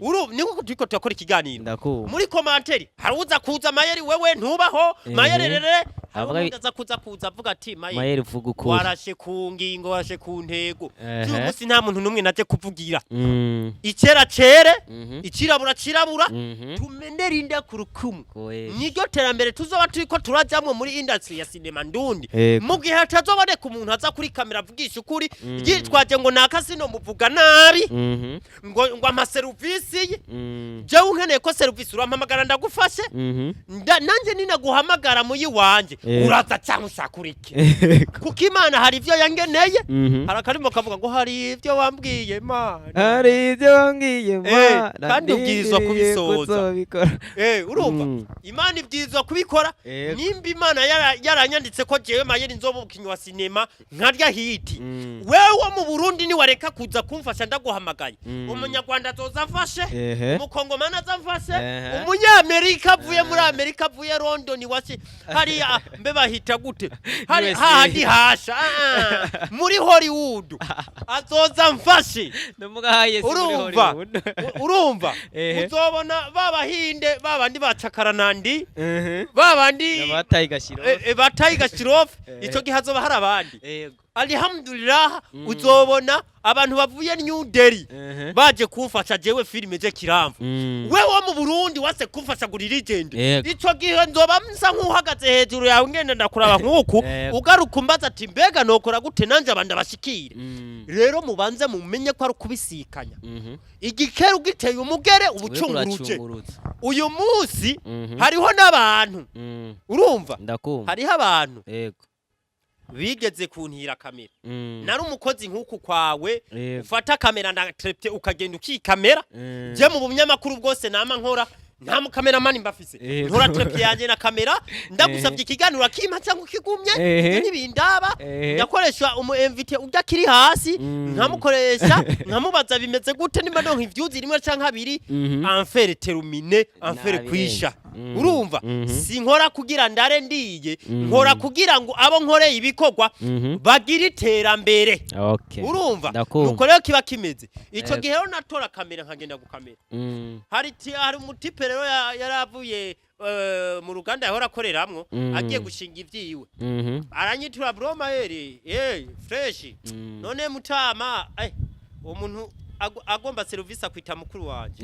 Uru niko turiko turakora ikiganiro. Ndakumva. Muri commentaire hari uza kuza mayeri, wewe ntubaho mayeri rere, hari uwundi aza kuza avuga ati mayeri, Mayeri uvuga ukuri. Warashe ku ngingo, warashe ku ntego. Uyu munsi nta muntu n'umwe naje kuvugira. Icera cere, icirabura cirabura, tumenere inda ku rukumu. Niryo terambere tuzoba turiko turajamwo muri industry ya sinema ndundi. Mu gihe hatazoboneka umuntu aza kuri kamera avugisha ukuri, yitwaje ngo naka sino muvuga nabi, ngo ampa serivisi ye. Jewe unkeneye ko serivisi urampamagara ndagufashe. Nanje ninaguhamagara muyi wanje, Uraza cyangwa ushaka ureke, kuko Imana hari ivyo yangeneye. Hari akarimo kavuga ngo hari ivyo wambwiye, Mana. Hari ibyo wambwiye, Mana, Kandi ubwirizwa ndindiriye kubisohoza. kuzobikora. Urumva, Imana ibwirizwa kubikora. Nimba Imana yaranyanditse ko jewe Mayeri nzoba umukinyi wa sinema nkarya hit, wewe mu Burundi niwareka kuza kumfasha ndaguhamagaye, Umunyarwanda azoza amfashe, Umukongomani aza amfashe, Umunyamerika avuye muri Amerika, avuye London, wasi hariya mbe bahita gute, hari USA. Hahandi hasha, muri Hollywood, azoza amfashe. Ndamugahaye si muri Urumva? Hollywood. Urumva, uzobona babahinde, babandi bacakaranandi, babandi bataye gashiro. Bataye gashirofe. Ico gihe hazoba hari abandi. Alhamdulillah, uzobona abantu bavuye New Delhi baje kumfasha jewe filime je Kiramvu. Wewe wo mu Burundi wase kumfasha guri legend, ico gihe nzoba nsa nk'uhagaze hejuru yawe, ngenda ndakuraba nk'uku, ugaruka umbaza ati: "Mbega nokora gute nanje abandi abashikire?" Rero mubanze mumenye ko ari ukubisikanya. Igikere ugiteye umugere uba ucunguruje. Uracungurutse. Uyu munsi hariho n'abantu, urumva, Ndakumva. hariho abantu bigeze kuntira kamera. Nari umukozi nk'uku kwawe, ufata kamera na trépied ukagenda ukikamera. Je mu bunyamakuru bwose nama nkora, nta mukameramani mbafise. Ntora trépied yanjye na kamera, ndagusabye ikiganiro akimpa cyangwa ukigumye. Ibyo ntibindaba. Ndakoresha umu invité ujya kiri hasi, nkamukoresha, nkamubaza bimeze gute, nimba ndonka ivyuzi rimwe canke abiri. Affaire terminée, affaire Nabirenze. kwisha. Urumva, sinkora kugira ndare ndiye, nkora kugira ngo abo nkoreye ibikorwa bagire iterambere. Urumva? Ndakumva. Nuko rero kiba kimeze ico gihe rero natora kamera nkagenda gukamera. Hari umutipe rero yaravuye mu ruganda yahora akoreramwo, agiye gushinga ivyiwe, aranyitura: "Bro Mayeri, fresh." None mutama, umuntu agomba serivisi akwita mukuru wanje.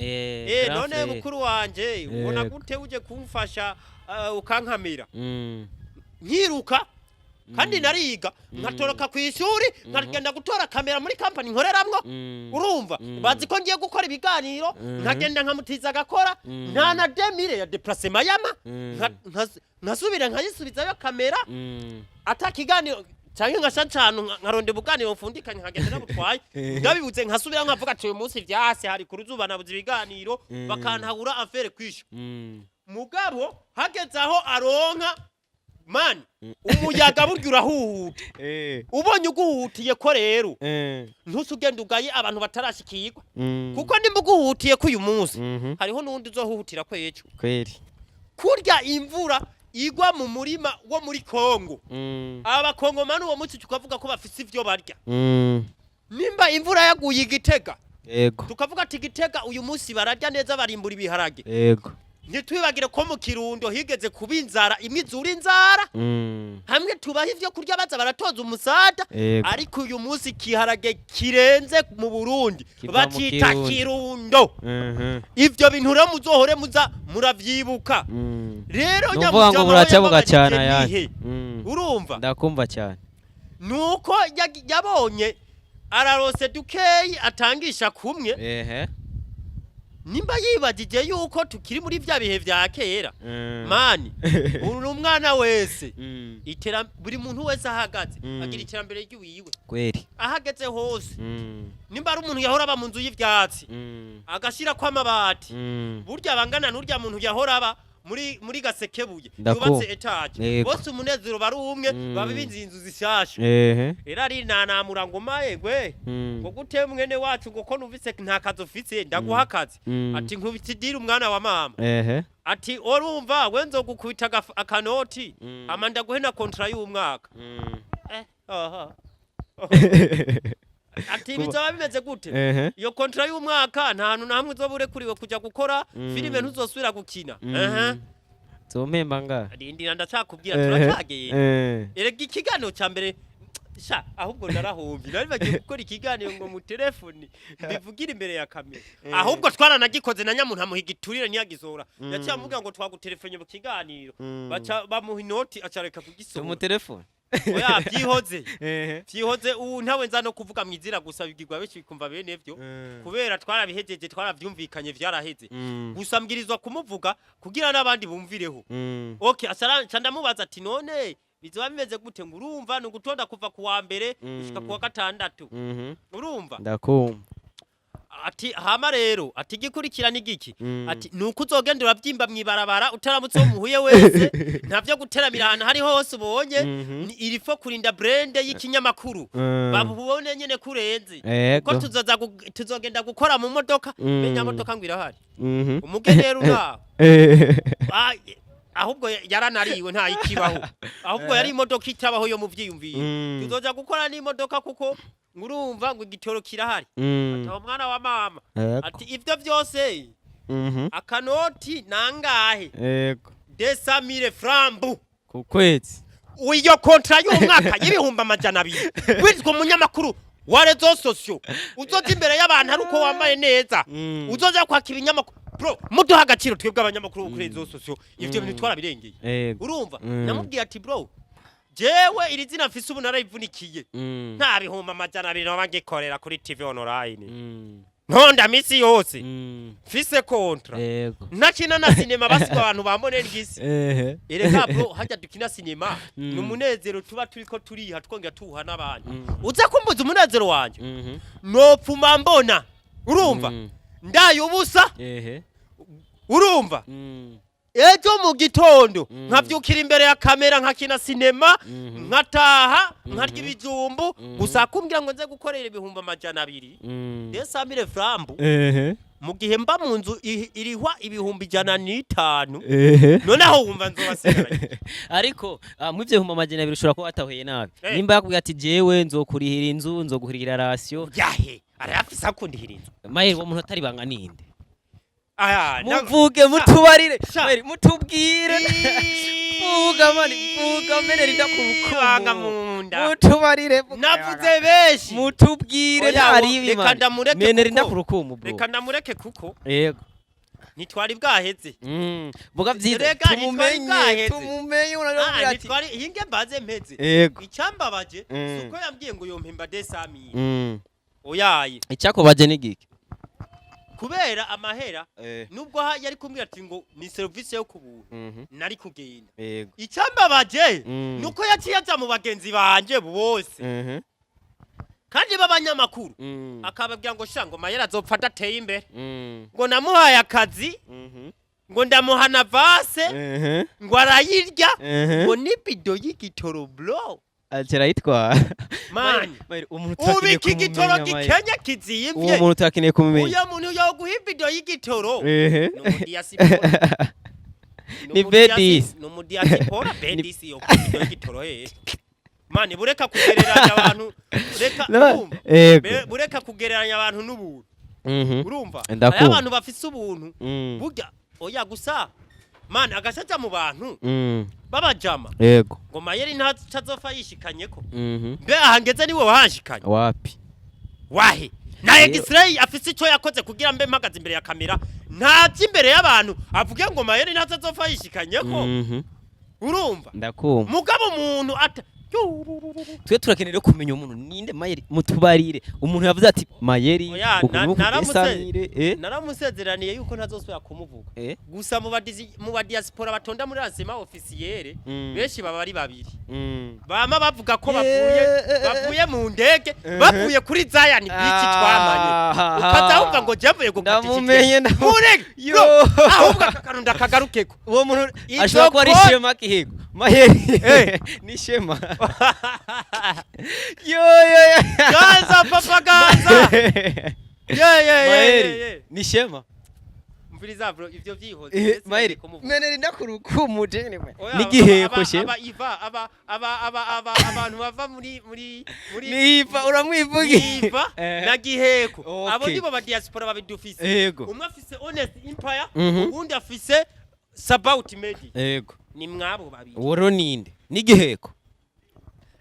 Grand None frère. mukuru wanje, ubona gute uje kumfasha, ukankamira? Nkiruka kandi nariga, nkatoroka ku ishuri, nkagenda gutora kamera muri kampani nkoreramwo. Urumva, bazi ko ngiye gukora ibiganiro, nkagenda nkamutiza agakora, nta na 2000 ya déplacement yama, nkasubira nkayisubizayo kamera, ata kiganiro, canke ngasha ncanu nkaronda ubuganiro mfundikanye, nkagenda nabutwaye. Ndabibuze nkasubira nkavuga ati: "Uyu munsi vyase, hari ku ruzuba, nabuze ibiganiro." Bakantahura, affaire kwisha. Mugabo hageze aho aronka mani, umuyaga burya urahuhuta. Ubonye uguhutiye ko rero, ntuse ugenda ugaye abantu batarashikirwa, kuko nimba uguhutiye ko uyu munsi, hariho n'uwundi uzohuhutira ko ejo. Kurya imvura igwa mu murima wo muri Kongo, Abakongomani uwo munsi tukavuga ko bafise ivyo barya. Nimba imvura yaguye Igitega, tukavuga ati: "Igitega uyu munsi bararya neza, barimbura ibiharage." Ntitwibagire ko mu Kirundo higeze kuba inzara imwe izura inzara, hamwe tubaha ivyo kurya baza baratoza umusada. Ariko uyu munsi ikiharage kirenze mu Burundi Kiva mu bacita Kirundo. Kirundo. Ivyo bintu rero muzohore muza muravyibuka. Rero Ni ukuvuga ngo nyamujama buraca we bugacana yababajije ayandi. nihe? Urumva, Ndakumva cyane. Nuko yabonye ararose dukeyi atangisha kumwe. Nimba yibagije yuko tukiri muri vya bihe vya kera, mani uri umwana wese, buri muntu wese ahagaze agira iterambere ry'iwiwe, ahageze hose. Nimba ari umuntu yahora aba mu nzu y'ivyatsi, agashirako amabati, burya bangana n'urya muntu yahora aba muri Gasekebuye Ndakumva. yubatse étage, bose umunezero bari umwe, baba binzi inzu zishasha. Rero ari nanamura ngo mayegwe, ngo gute mwene wacu, ngo ko numvise nta kazi ufise, ndaguha akazi. Ati: "Nkubita idiri, umwana wa mama." Ati: "Urumva we, nzogukubita akanoti, ama ndaguhe na contrat y'umwaka." Aha. Ati: "Bizaba bimeze gute iyo contrat y'umwaka? Nta hantu na hamwe uzoba urekuriwe kujya gukora filime, ntuzosubira gukina." Ehe. Zompemba ngaha? Rindira, ndacakubwira, turacagenda. Erega ikiganiro ca mbere sha, ahubwo narahombye, nari bagiye gukora ikiganiro ngo mu telefoni mbivugire imbere ya kamera. Ahubwo twaranagikoze na nyamuntu amuha igiturire, ntiyagisohora. Yaciye amubwira ngo twagutelefone mu kiganiro, baca bamuha inoti, acareka kugisohora. Tumutelefone. Oya, vyihoze, vyihoze. Ubu ntawe nza no kuvuga mu izina, gusa bigirwa benshi bikumva bene vyo, kubera twarabihejeje, twaravyumvikanye, vyaraheze. Gusa mbwirizwa kumuvuga kugira n'abandi bumvireho. Okay, asara nca ndamubaza ati: "None bizoba bimeze gute?" Ngo urumva ni ugutonda kuva ku wa mbere gushika ku wa gatandatu. Urumva? Ndakumva. Ati hama rero, ati igikurikira ni giki? Ati nuko uzogenda urabyimba mw'ibarabara, utaramutse uwo muhuye wese, ntavyo guteramira ahantu hari hose ubonye. Ni il faut kurinda brand y'ikinyamakuru, babubone nyene kurenze ko tuzogenda gukora mu modoka. Menya modoka ngo irahari, umugenero uraho. Ah, ahubwo yaranariwe, nta ikibaho, ahubwo yari imodoka itabaho yo mu vyiyumviro. Tuzoja gukora n'imodoka kuko ngurumva ngo igitoro kirahari. Ati mwana wa mama, ati ivyo vyose, akanoti nangahe? 200 000 francs Ku kwezi? Iyo contrat y'umwaka y'200 000, witwa umunyamakuru wa réseaux sociaux, uzoza imbere y'abantu ari uko wambaye neza, uzoza kwaka ibinyamakuru. Bro, muduha agaciro twebwe abanyamakuru bo kuri réseaux sociaux, ivyo bintu twarabirengeye. Urumva? Namubwiye ati: "Bro, jewe iri zina mfise ubu narayivunikiye. Nta 200 000 noba ngikorera kuri TV online, ntonda misi yose, mfise contrat, ntakina na sinema, basiga abantu bambone ngisi." Erega bro, hajya dukina sinema, ni umunezero tuba turiko turiha, twongera tuwuha n'abandi. Uza kumbuza umunezero wanje, nopfuma mbona, urumva, ndaye ubusa. Urumva, ejo mu gitondo nkavyukira imbere ya kamera, nkakina sinema, nkataha, nkarya ibijumbu. Gusa kumbwira ngo nze gukorera 200 000, 200 000 francs, mu gihe mba mu nzu irihwa 105 000, noneho wumva nzobasigaranye. Ariko mu ivyo 200 000 ushobora kuba watahuye nabi. Nimba yakubwiye ati: "Jewe nzokurihira inzu, nzoguhirira ration." Yahe, arayafise akundihira inzu? Mayeri, uwo muntu atari banga ninde? Aya. Muvuge, mutubarire. Sha. Mayeri, mutubwire. Vuga mani, vuga mbere rinda ku Banga rukumu. munda. Mutubarire, vuga. Navuze benshi. Mutubwire. Oya, ntaribi. reka Mani ndamureke mene rinda kuko- ku rukumu, bro. Reka ndamureke kuko ntitwari bwaheze. Vuga vyiza. Rega, ntitwari Tumumenye. bwaheze. Tumumenye. Ah, Unarabwira ati ntitwari hinge mbaze mpeze. Icyambabaje si uko yambwiye ngo yompemba 200 000. Oyaye. Icyakubaje ni giki? Kubera amahera, nubwo yari kumbwira ati ngo ni serivisi yo kubuntu, nari kugenda. Icyambabaje nuko yaciye aja mu bagenzi banje bose, kandi b'abanyamakuru, akababwira ngo sha, ngo Mayera azopfa adateye imbere, ngo namuhaye akazi, ngo ndamuha na vase, ngo arayirya, ngo n'ibido y'igitoro, bro. Arayitwara. Mani, umuntu ubu turakeneye iki gitoro kumumenya, Mayeri. gikenya Uwo kizimvye. muntu turakeneye kumumenya. Uyo muntu yoguha ibido y'igitoro ni umudiaspora. Ni Bedis. Ni umudiaspora Bedis. Yo ibido y'igitoro he mani, bureka kugereranya abantu, reka. Urumva? Bureka kugereranya abantu n'ubuntu. Urumva? Ndakumva. Hariho abantu bafise ubuntu burya. Oya, gusa mani agashaja mu bantu babajama ngo Mayeri ntazofa yishikanyeko. Mbe aha ngeze niwe wahanshikanye? Wapi. Wahe na Rero- X-ray afise ico yakoze kugira mbe mpagaze imbere ya kamera, ntaje imbere y'abantu avuge ngo Mayeri ntazofa yishikanyeko. Urumva? Ndakumva. Mugabo umuntu ata Twe turakeneye rero kumenya umuntu ninde. Mayeri, mutubarire umuntu yavuze ati Mayeri Oya, uku nuku desamire naramusezeraniye yuko ntazosubira kumuvuga. Gusa mu badiaspora batonda muri lancement officiel, benshi baba ari babiri, bama bavuga ko bavuye bavuye mu ndege, bavuye kuri Zion Beach twamanye, ukaza wumva ngo javuye gukata. Ndamumenye, Mureke. Yo. Bro, ahubwo aka kantu ndakagarukeko. Uwo muntu Izo ashobora kuba ari Shema Kihigo. Mayeri ni Shema. Yo yo yo. Ganza papa, ganza ye ye ye ye. Mayeri Ye. ni Shema. Mviriza bro, ivyo vyihoze. Ndetse Mayeri kumuvuga. meneri ndakurukumu jene mwe. Oya, N'igiheko aba- Shema. Aba iva aba aba aba aba abantu bava muri Niva uramwivugi. Iva na Giheko. Abo nibo ba diaspora babidufise. Umwe afise Honest Empire, uwundi afise Sabout Media. Ni mwabo babiri. Uwo rero ninde? N'igiheko.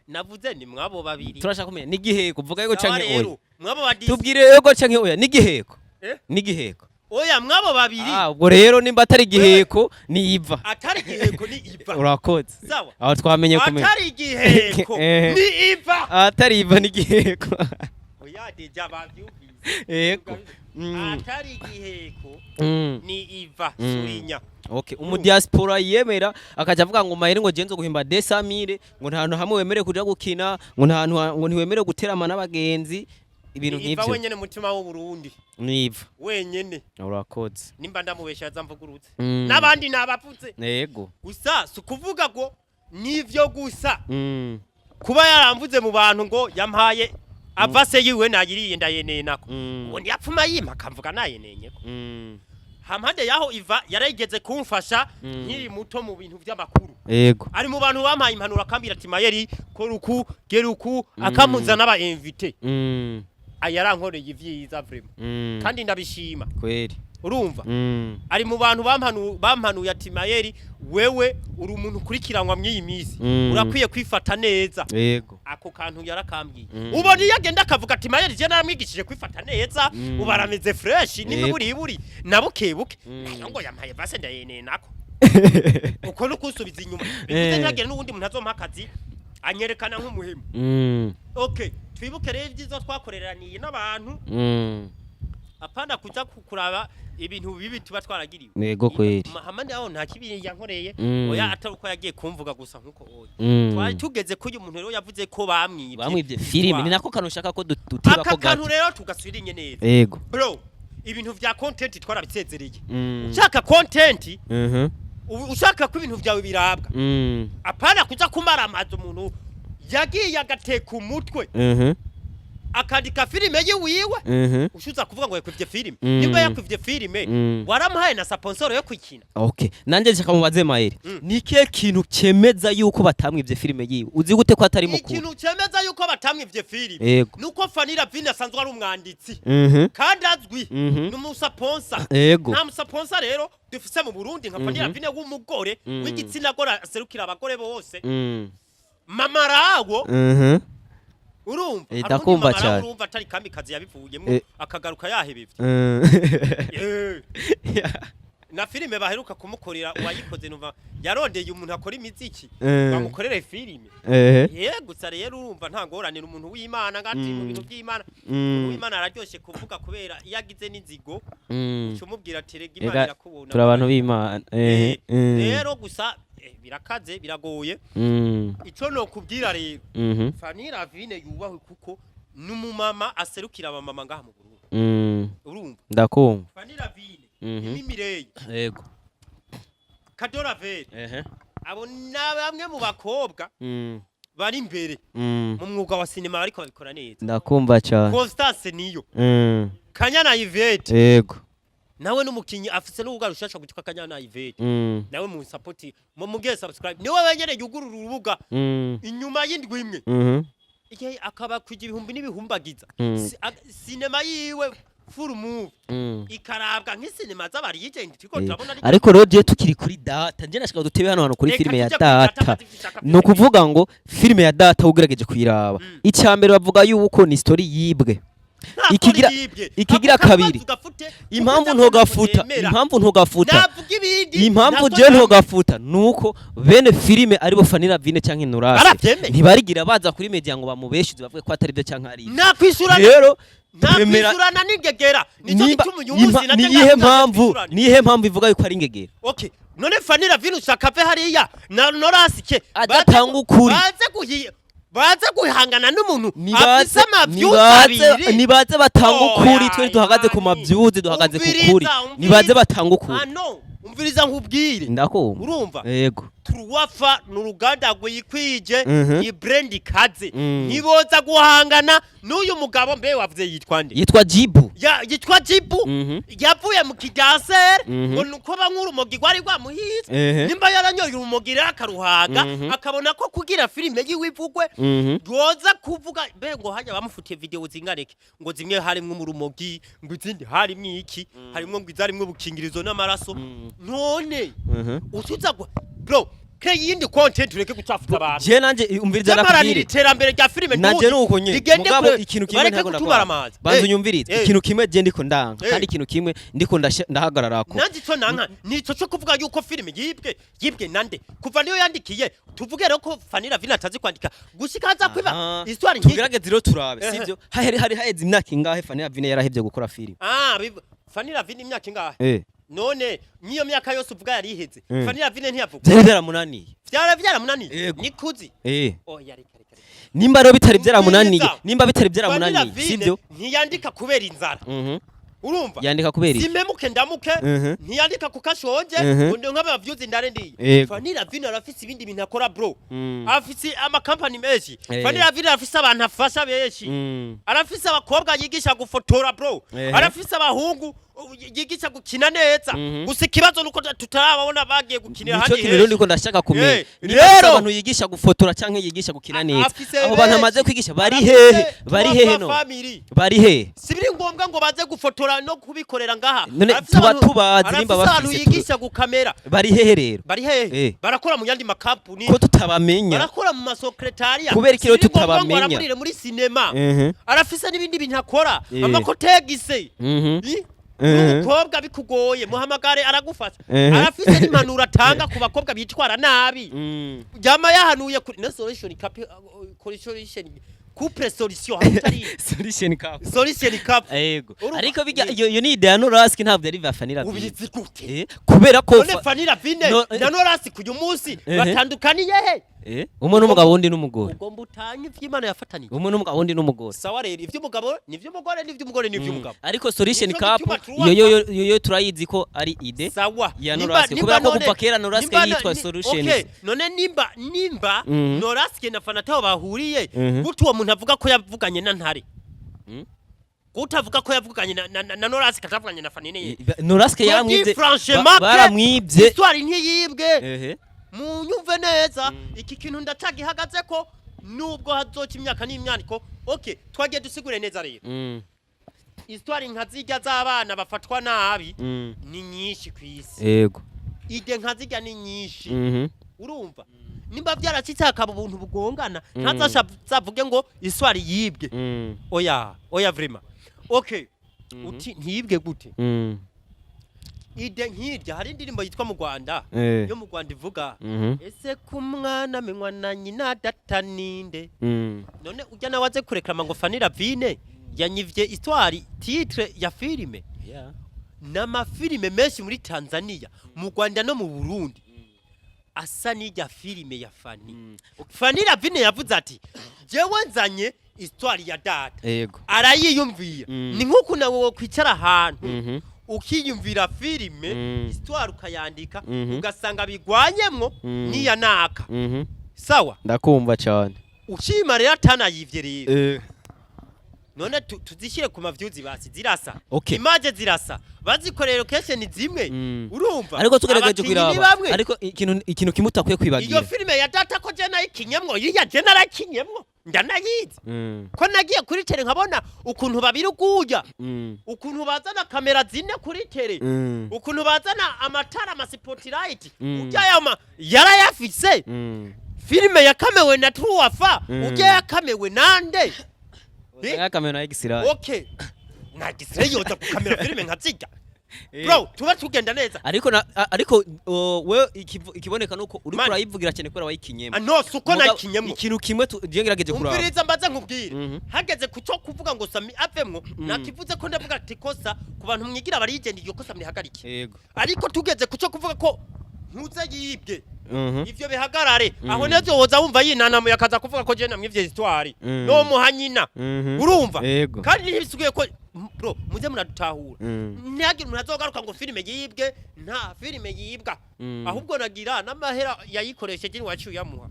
Navuze ni mwabo babiri. Turashaka kumenya n'igiheko, vuga yego Sawa canke oya. rero, mwabo ba Tubwire yego canke oya, n'igiheko. Eh? N'igiheko. Oya, mwabo babiri. Ah, ubwo rero nimba atari igiheko ni Iva. Atari igiheko ni Iva. Urakoze. Sawa. Aho twamenye kumenya. Atari igiheko ni Iva. Atari Iva ni igiheko. Oya, déjà bavyumvise. Yego. Atari igiheko ni Iva. Surinya. Okay, umudiaspora yemera akaja avuga ngo Mayeri ngo genzo guhimba 200,000, ngo nta hantu hamwe wemerewe kuja gukina, ngo nta hantu ngo ntiwemerewe guterama n'abagenzi, ibintu Ni Iva nk'ivyo. wenyene, mutima w'u Burundi. Ni Iva. Wenyene. Urakoze. Nimba ndamubesha yazamvugurutse. N'abandi nabapfutse. Gusa si ukuvuga ngo nivyo gusa. Kuba yaramvuze mu bantu ngo yampaye avance yiwe, nayiriye, ndayeneye nako. Uwo ntiyapfuma yimpa akamvuga nayenenyeko. Hampande yaho, Iva yarayigeze kumfasha nkiri muto mu bintu vy'amakuru. Ari mu bantu bampaye impanuro, akambwira ati: "Mayeri, kora uku, gera uku", akampuza n'aba invité. Yarankoreye ivyiza vraiment. Kandi ndabishima. Kweli. Urumva? Ari mu bantu bampanuye ati: "Mayeri, wewe uri umuntu ukurikiranwa mw'iyi minsi, urakwiye kwifata neza." Ako kantu yarakambwiye. Ubona iyo agenda akavuga ati: "Mayeri je naramwigishije kwifata neza, ubu arameze fresh", n'imiburiburi na bukebuke. Nayo ngo yampaye avance ndayeneye nako, uko no kunsubiza inyuma bivuze ntihagire n'uwundi muntu azompa akazi anyerekana nk'umuhemu. Okay, twibuke rero ibyiza twakoreraniye n'abantu, apana kuza kuraba ibintu bibi tuba twaragiriwe. Yego kweli. Hamande aho nta kibi yankoreye. Oya, atari uko yagiye kumvuga gusa nkuko oya. Twari tugeze ko uyu muntu rero yavuze ko bamwibye. Bamwibye filime, ni nako kantu ushaka ko duteba Aka ko kantu gato. rero tugasubira neza. Bro, ibintu vya content twarabisezereye. Ushaka content, ushaka ko ibintu vyawe birabwa, apana kuza kumara amazi umuntu yagiye agateka umutwe akandika filime yiwiwe, ushuza kuvuga ngo yakwivye filime. Nimba yakwivye filime, waramuhaye na sponsor yo kwikina. Okay, nanje nshaka mubaze Mayeri. Ni ikihe kintu cemeza yuko batamwivye filime yiwe? Uzi gute ko atari mukuru? Ikintu cemeza yuko batamwivye filime nuko Fanny Lavine asanzwe ari umwanditsi kandi azwi, ni umusponsor. Nta musponsor rero dufise mu Burundi nka Fanny Lavine w'umugore, w'igitsina gore, aserukira abagore bose. Mama Rawo, urumva? Eh, Hari uwundi ndakumva Mama Rawo, cyane. urumva atari kamikazi yabivuyemwo, akagaruka yahebevye. Na filime baheruka kumukorera, uwayikoze numva yarondeye umuntu akora imiziki bamukorere filime. Ye gusa rero urumva nta ngorane, ni umuntu w'Imana ngati mu bintu by'Imana. Umuntu w'Imana araryoshe kuvuga, kubera iyo agize n'inzigo uca umubwira ati: "Rega Imana Ega, irakubona." turi abantu b'Imana. Rero gusa birakaze, biragoye. Ico nokubwira rero, Fanny Lavine yubahwe kuko ni umumama aserukira abamama ngaha mu Burundi. Urumva? Ndakumva. Fanny Lavine, Imimireye, Kadora Vere, abo ni bamwe mu bakobwa bari imbere mu mwuga wa sinema bariko babikora neza. Ndakumva cyane. Constance niyo, Kanyana Yvette, nawe n'umukinyi afise n'urubuga rushasha gutwa Kanyana Yvette. Nawe mu support, mu mugiye subscribe, niwe wenyene yugurura urubuga inyuma y'indwi imwe, igihe akaba kugira ibihumbi n'ibihumbagiza. Sinema yiwe full movie ikarabwa nk'isinema z'abarigenti turiko turabona Ariko rero je tukiri kuri Data, nje nashaka dutebe hano hantu kuri Reka filime ya tujye kuri Data, Data. maze dushaka Ni filime. ukuvuga ngo filime ya Data ugerageje kuyiraba, icya mbere bavuga yuko ni story yibwe. Nta kuri yibwe. Ikigira Ako kabazo kabiri. ugafute, Impamvu kuko ntogafuta, nemera. impamvu ntogafuta, Navuga ibindi. impamvu Ntabwo je ntogafuta nuko bene filime aribo Fanny Lavine canke Norase Baravyemeye. ntibarigira baza kuri media ngo bamubeshuze bavuge ko atari byo canke ari ibyo. Nakwishyurana. Rero twemera Nakwishyurana n'ingegera, nicyo nimba gituma uyu munsi ni iyihe mpamvu, ni iyihe mpamvu ivuga yuko ari ingegera? Okay, none Fanny Lavine ushaka ave hariya na Norasike Adatanga ukuri. Baze guhangana n'umuntu Nibaze afise amavyuzi abiri. Nibaze batanga ukuri. Oya, Twe duhagaze ku yani. mavyuzi, duhagaze ku Umviriza, kuri. umviriza. Nibaze batanga ukuri. Ah, no, umviriza nkubwire. Ndakumva. Urumva? Yego. Truwafa ni uruganda rwikwije, ni brand ikaze. Ntiboza guhangana n'uyu mugabo. Mbe wavuze yitwa nde? Yitwa Jibu. Ya, yitwa Jibu. Yavuye mu kidansere ngo nuko banywa urumogi rwari rwamuhize. Nimba yaranyoye urumogi rero akaruhaga, akabona ko kugira filime yiwe ivugwe yoza kuvuga mbe ngo hajya bamufutiye video zinganeke, ngo zimwe harimwo urumogi, ngo izindi harimwo iki, harimwo ngo izarimwo ubukingirizo n'amaraso. None utuza bro. Créer iyindi content, ureke gucafuza abantu. Je nanje umviriza, Nyamara nakubwire. iterambere rya filime Nanje ndundi nuko nyene. rigende Mugabo kure, ikintu kimwe bareke ntabwo kutumara ndakora. amazi. Banza unyumvirize. Ikintu kimwe je ndiko ndanga, kandi ikintu kimwe ndiko ndahagararako. Nanjye ico nanka nico cyo kuvuga yuko filime yibwe. Yibwe nande? Kuva niyo yandikiye, tuvuge rero ko Fanny Lavine atazi kwandika gushika aza kwiba histoire nk'iyi? Tugerageze rero turabe, sivyo? Hari haheze imyaka ingahe Fanny Lavine yarahevye gukora filime? Ah, Fanny Lavine imyaka ingahe? None nk'iyo myaka yose uvuga yari iheze, Fanny Lavine ntiyavuga? Vyari vyaramunaniye. Vyara vyaramunaniye? Yego. Nikuzi. Oya, reka, reka, reka. Nimba rero bitari vyaramunaniye, Umviriza. nimba bitari Fanny vyaramunaniye, Lavine sivyo? ntiyandika kubera inzara. Urumva? Yandika kubera iki? Simemuke ndamuke. Ntiyandika kuko ashonje ngo ndi nk'abavyuzi ndare ndiye. Fanny Lavine arafise ibindi bintu akora, bro. Afise amakampani menshi. Fanny Lavine arafise abantu afasha benshi. Arafise abakobwa yigisha gufotora, bro. Arafise abahungu yigisha gukina neza. Gusa ikibazo nuko tutarababona bagiye gukinira Nico ahandi kintu rero henshi. ndiko ndashaka kumenya. Niba Rero afise abantu yigisha gufotora canke yigisha gukina neza, afise abo bantu benshi. amaze kwigisha bari Arafise hehe? Bari hehe no? family. Bari hehe? Si biri ngombwa ngo baze gufotora no kubikorera ngaha. None Arafise tuba tubazi nimba arafise abantu bafise yigisha gukamera. Bari hehe rero? Bari hehe? Barakora mu yandi makampuni. Ko tutabamenya? Barakora mu masekretariya. Kubera iki rero Si biri ngombwa ngo tutabamenya? aramurire muri sinema. Arafise n'ibindi bintu akora. Amakotegise. N'umukobwa bikugoye muhamagare, aragufasha. Arafise n'impanuro atanga ku bakobwa bitwara nabi. Yama yahanuye kuri na solution couple, solution couple, solution hatari. Solution cup. Solution couple. Yego. Urumva? Ariko bijya iyo ni idée ya Noraski, ntabwo yari vya Fanny Lavine. Ubizi gute? Kubera ko None Fanny Lavine na Norasi kuyu munsi batandukaniye he? Umwe n'umugabo, wundi n'umugore. Ugomba utanye ivy'Imana yafataniye. Umwe n'umugabo, wundi n'umugore. Sawa rero, ivy'umugabo ni ivy'umugore, n'ivy'umugore ni ivy'umugabo. Ariko solution Nico cup gituma twubaka. iyo yo turayizi ko ari idée Sawa. ya Noraske, kubera ko kuva kera Noraske yitwa Solution. Okay, none nimba Noraske na Fanatao bahuriye, gute uwo muntu avuga ko yavuganye na Ntare? Gute avuga ko yavuganye na Noraske, atavuganye na Fanine? Noraske yaramwibye. Franchement, Baramwibye. histoire ntiyibwe. Munyumve neza, iki kintu ndacagihagaze ko nubwo hazoca imyaka n'imyaniko. Okay, twagiye dusigure neza rero. Histoire nka zirya z'abana bafatwa nabi ni nyinshi ku isi. Idée nka zirya ni nyinshi. Urumva, nimba byaracitse hakaba ubuntu bugongana, ntazasha zavuge ngo histoire yibwe. Oya, oya, vraiment. Okay, uti ntiyibwe gute? Idée nk'irya, hari indirimbo yitwa mu Rwanda, yo mu Rwanda, ivuga: "Ese ku mwana menywa na nyina, data ninde?" None ujya nawe aze kureklama ngo Fanny Lavine yanyivye histoire, titre ya filime. N'amafilime menshi muri Tanzania, mu Rwanda no mu Burundi asa n'irya filime ya Fanny. Fanny Lavine yavuze ati: "Jewe nzanye histoire ya data." Arayiyumvira. Ni nk'uko nawe wokwicara ahantu ukiyumvira filime, histoire ukayandika, ugasanga bigwanyemwo n'iya naka. Sawa? Ndakumva cyane. Ushima rero atanayivye rero. None tuzishyire ku mavyuzi basi, zirasa. Image zirasa, bazikoreye location zimwe. Urumva? Ariko tugerageje Abakinyi ni kwiraba, bamwe. ariko ikintu kimwe utakwiye Iyo kwibagira. filime ya data, ko je nayikinyemwo, iriya je narakinyemwo, ndanayizi. Ko nagiye kuri terrain nkabona ukuntu babiruguya, ukuntu bazana kamera zine kuri terrain, ukuntu bazana amatara, ama spotlight. Ujya yama yarayafise. Filime yakamewe na Truwafa. Ujya yakamewe nande? Yakamera na X-ray. Okay, na gisire yoza gukamera filime nka zirya, bro, tuba tugenda neza. Ariko ariko we ikiboneka nuko uriko Man. urayivugira cyane kubera wayikinyemo. Ah, no, suko nayikinyemo. Ikintu kimwe tugiye ngerageje kuraba. Umviriza, mbaze nkubwire. Hageze ku cyo kuvuga ngo Sami avemwo, nakivuze ko ndavuga ati kosa ku bantu mwigira barigenda, iryo kosa murihagarike. Ariko tugeze ku cyo kuvuga ko ntuze yibwe, ivyo bihagarare aho. Navyo woza wumva yinanamuye akaza kuvuga ko je namwivye histoire, no muha nyina. Urumva? Yego. Kandi ntibisubiye ko bro, muze muradutahura. Ntihagire umuntu azogaruka ngo filime yibwe. Nta filime yibwa. Ahubwo nagira n'amahera yayikoresheje ntiwaciye uyamuha.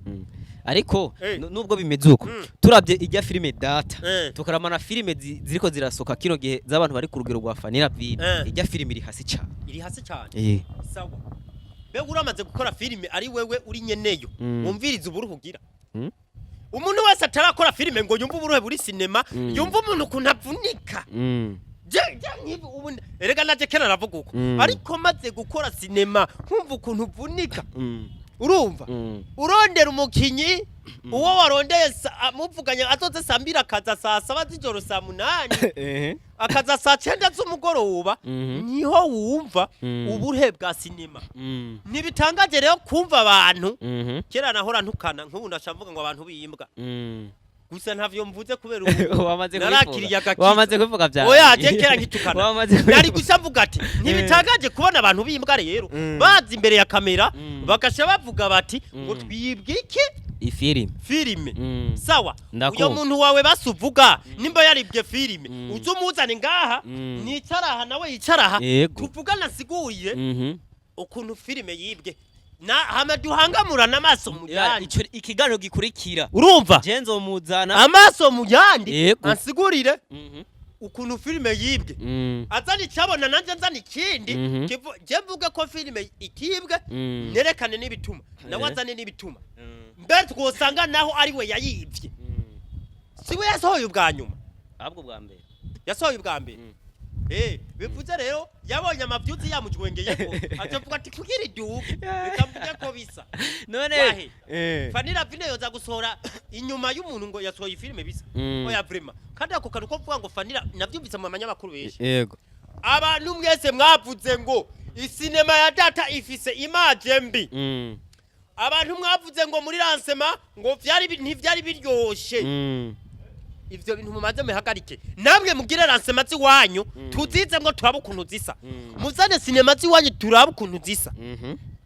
Ariko nubwo bimeze uko, turabye ijya filime data, tukarama na filime ziriko zirasoka kino gihe z'abantu bari ku rugero rwa Fanny Lavine, ijya filime iri hasi cyane. Iri hasi cyane. Sawa, mbega uramaze gukora filime ari wewe uri nyeneyo, wumviriza uburuhu ugira. Umuntu wese atarakora filime ngo yumve uburuhe buri sinema, yumve umuntu ukuntu avunika. Je nkibi ubu erega naje kera navuga uko, ariko maze gukora sinema nkumva ukuntu uvunika. Urumva, urondera umukinyi, uwo warondeye muvuganye azoze saa 2, akaza saa 7 z'ijoro, saa 8, akaza saa 9 z'umugoroba, niho wumva ubuhe bwa sinema. Ntibitangaje rero kumva abantu kera nahora ntukana, nk'ubu ndaca mvuga ngo abantu bimbwa. Gusa ntavyo mvuze kubera ubu Wamaze narakiriye kubivuga. Agakiza. Wamaze kubivuga bya. Oya, je kera nkitukana Wamaze nari kubivuga. gusa mvuga ati ntibitangaje kubona abantu bimbwa rero baza imbere ya kamera, bagasha bavuga bati ngo twibwe iki? Ifilime. Filime. Sawa. Ndakumva. Uyo muntu wawe basuvuga nimba yaribye filime, uze umuzane ngaha, nicaraha nawe yicaraha, tuvugana, asigurire ukuntu filime yibwe, na hama duhangamurana amaso mu Ya, yandi. Ico ikiganiro gikurikira. Urumva, Je nzomuzana. amaso mu yandi, ansigurire ukuntu filime yibwe, azana icabona, nanjye nzana ikindi. Je mvuge ko filime itibwe, nerekane n'ibituma, nawe azane n'ibituma. Mbe twosanga naho ari we yayibye? Si we yasohoye ubwa nyuma? Ahubwo bwa mbere. Yasohoye ubwa mbere. Bivuze rero yabonye amavyuzi yamujwengeyeko, acavuga ati kugira iduke reka mvuge ko bisa. None Wahe? Fanny Lavine yoza gusohora inyuma y'umuntu ngo yasohoye filime bisa? Oya, vraiment. Kandi ako kantu ko kuvuga ngo Fanny, navyumvise mu manyamakuru benshi. Abantu mwese mwavuze ngo isinema ya Data ifise image mbi, abantu mwavuze ngo muri lancement ngo vyari ntivyari biryoshe, ivyo bintu mumaze muhagarike. Namwe mugire lancement z'iwanyu, tuzize ngo turabe ukuntu zisa. Muzane sinema z'iwanyu turabe ukuntu zisa.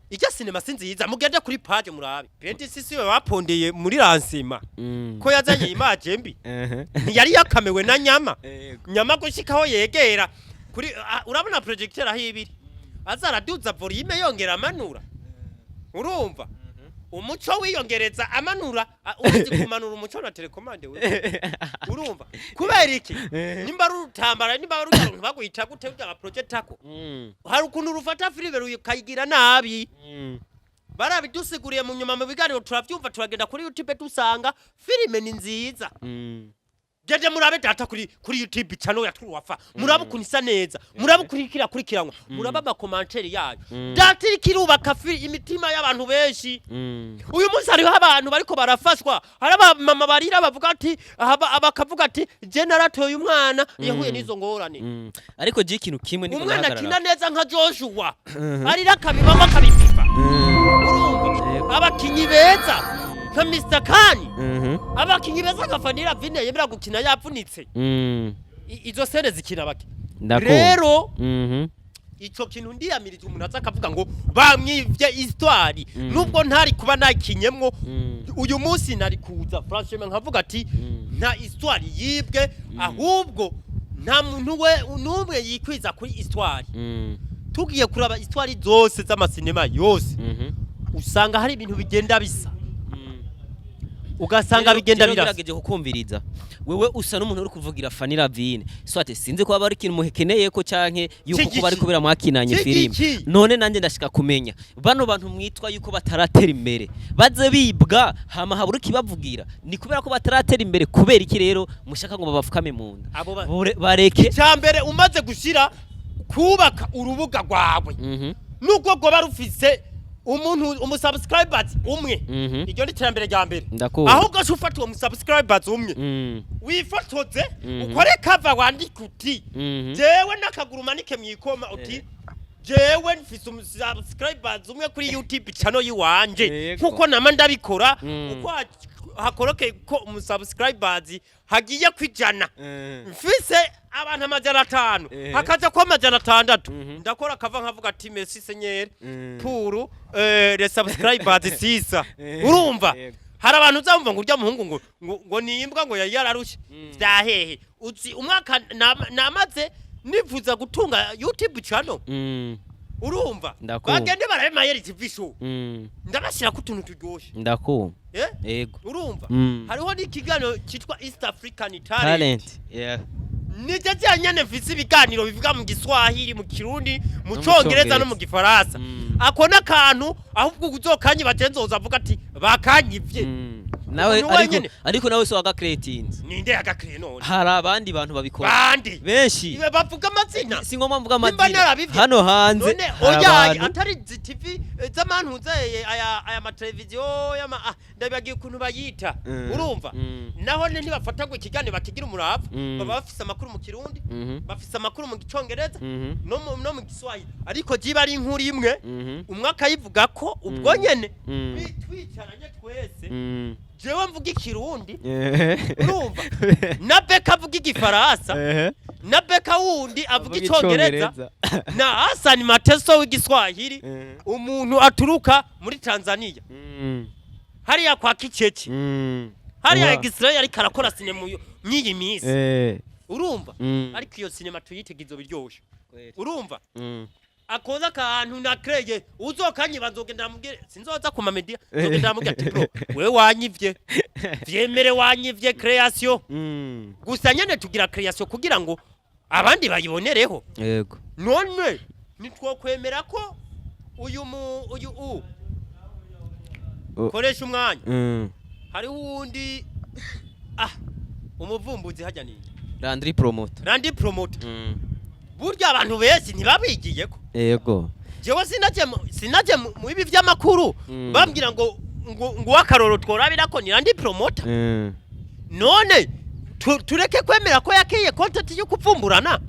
Ijya sinema si nziza, mugende kuri page murabe. Penti sisi we bapondeye muri lancement ko yazanye image mbi, ntiyari yakamewe na nyama nyama gushikaho yegera kuri urabona projecteur aho ibiri, aza araduza volume, yongera amanura. Urumva umuco wiyongereza, amanura, uzi kumanura umuco na télécommande we. Urumva kubera iki? Nimba ari urutambara, nimba ari urugero bagwita gute, rya projector ko hari ukuntu rufata filime rukayigira nabi. Barabidusiguriye mu nyuma mu biganiro, turavyumva, turagenda kuri YouTube dusanga filime ni nziza. Gende murabe Data kuri YouTube channel ya Turuwafa, murabe ukuntu isa neza, murabe ukuntu iriko irakurikiranwa, murabe ama commentaires yayo. Data iriko irubaka imitima y'abantu benshi. Uyu munsi hariho abantu bariko barafashwa, hari abamama barira bavuga ati bakavuga ati je naratoye umwana yahuye n'izo ngorane. Ariko je ikintu kimwe niko Umwana ndahagarara. akina neza nka Joshua, arira akabibamo akabipifa. Urumva, abakinyi beza nka Mr Kani, abakinyi beza nka Fanny Lavine yemera gukina yavunitse. Izo scènes zikina bake. Ndakumva. Rero ico kintu ndiyamirizwa, umuntu aza akavuga ngo bamwivye histoire. Nubwo ntari kuba nakinyemwo, uyu munsi nari kuza franchement nkavuga ati nta histoire yibwe, ahubwo nta muntu we n'umwe yikwiza kuri histoire. Tugiye kuraba histoire zose z'amasinema yose, usanga hari ibintu bigenda bisa, ugasanga bigenda Rero birasa. Ngerageje kukumviriza, wewe usa n'umuntu uri kuvugira Fanny Lavine, soit sinzi ko aba ari ikintu muhekeneye ko canke yuko Kigiki. kuba ariko biramwakinanye Kigiki. filime. None nanje ndashika kumenya bano bantu mwitwa yuko bataratera imbere, baze bibwa hama habura ikibavugira, ni kubera ko bataratera imbere? Kubera iki rero mushaka ngo babafukame mu nda? Abo Bareke. Icambere, umaze gushira kubaka urubuga rwawe, nubwo rwoba rufise umuntu umu subscribers umwe, iryo ni iterambere rya mbere. Ndakumva. Ahubwo se ufata uwo mu subscribers umwe, wifotoze, ukore cover, wandike uti jewe n'akaguru umanike mwikoma uti jewe mfise umu subscribers umwe kuri YouTube channel yiwanje, nkuko nama ndabikora, uko hakoroke ko umu subscribers hagiye kwijana, mfise abantu 500, hakaja ko 600, ndakora kava nkavuga ati merci Seigneur pour les subscribers sisa. Urumva, hari abantu uzamva ngo urya muhungu ngo ni imbwa, ngo yari yararushe vyahehe. Uzi umwaka namaze nifuza gutunga YouTube channel? Urumva, Ndakumva. bagende barabe Mayeri TV Show, ndabashirako utuntu turyoshe. Ndakumva. Eh? Yego. Urumva, hariho n'ikiganiro cyitwa East African Talent. Talent, yeah. Nijye nyene mfise ibiganiro bivuga mu Giswahili, mu Kirundi, mu No mu Congereza no mu Congereza. Gifaransa. Ako n'akantu ahubwo uzokanyi bagenzoza avuga ati bakanyivye. Nawe Umuntu ariko wenyene. Ariko nawe so wagacreatinze. Ninde yagakiriye none? Hari abandi bantu babikora. Bande? Benshi. Iwe bavuga amazina. Si ngombwa mvuga Nimba amazina. narabivye. Hano hanze None hari oya, abantu. atari izi TV z'amantuza, aya mateleviziyo y'ama ndabibagiye ukuntu bayita. Urumva? Naho ne ntibafata ngo ikiganiro bakigira umurava. Baba bafise amakuru mu Kirundi, bafise amakuru mu Gicongereza, no mu Giswahili, ariko jiba ari inkuru imwe, umwe akayivuga ko ubwo nyene, twicaranye twese, jewe mvuga Ikirundi, urumva, na Beka avuga Igifaransa, na Beka wundi avuga Icongereza, na Hasani Mateso w'Igiswahili, umuntu aturuka muri Tanzania, hariya kwa Kicece, hariya Gisirayeli, ariko arakora sinema mw'iyi minsi. Urumva? Ariko iyo sinema tuyitega, izo biryoshe. Urumva? Akoza akantu nakreye, uzokanyiba nzogenda mubwire, sinzoza ku mamedia, nzogenda mubwire ati: "Bro, wewe wanyivye, vyemere, wanyivye creation." Gusa nyene tugira creation kugira ngo abandi bayibonereho. None nitwokwemera ko uyu mu uyu u koresha umwanya. Hariho uwundi, umuvumbuzi hajya ni Landry Promoter. Landry Promoter. Burya abantu benshi ntibabigiyeko. Jewe sinaje mu ibi vy'amakuru, bambwira ngo uwakaroro tworabirako ni Landry Promoter. None tureke kwemera ko yakeye content yo kuvumburana?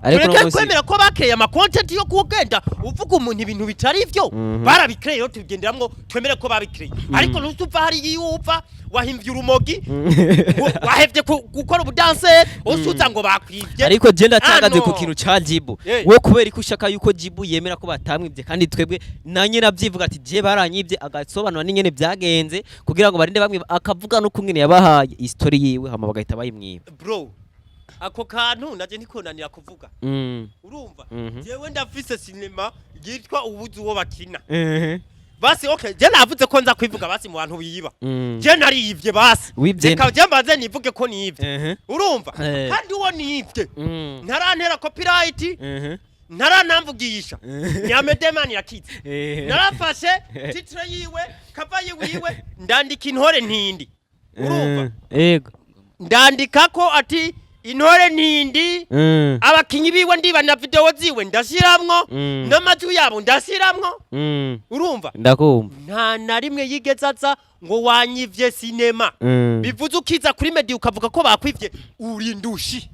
Ariko Tureke uno munsi kwemera ko bakeye ama content yo kugenda uvuga umuntu ibintu bitari ivyo? Barabikireye rero, tugenderamwo, twemere ko babikireye, ariko ntuzuva hari iyo upfa wahimvye urumogi, wahevye gukora ubudanseri, usuza ngo bakwivye. Ariko je ndatangaze Ah, ku no. kintu ca Jibu. We kubera ko ushaka yuko Jibu yemera ko batamwivye, kandi twebwe nanye navyivuga ati je baranyivye, agasobanura n'ingene vyagenze kugira ngo barinde bamwe, akavuga no kungene yabahaye history yiwe, hama bagahita bayimwiba. Bro, ako kantu naje ntikonanira kuvuga. Urumva? Jewe ndafise sinema yitwa Ubuzi uwo bakina. Basi okay, je navuze ko nza kwivuga basi mu bantu biba. Je nariyivye basi. Wivye? Reka je mbanze nivuge ko nivye. Urumva? Kandi uwo nivye ntarantera copyright, ntaranamvugisha, ni Amedemani yakize. Narafashe titre yiwe, cover yiwiwe, ndandika Intore Ntindi. Urumva? Yego. Ndandika ko ati Intore Ntindi, abakinyi biwe ndiba na video ziwe ndashiramwo, n'amajwi yabo ndashiramwo. Urumva? Ndakumva. Nta na rimwe yigeze aza ngo wanyivye sinema. Bivuze ukiza kuri media ukavuga ko bakwivye, uri ndushi.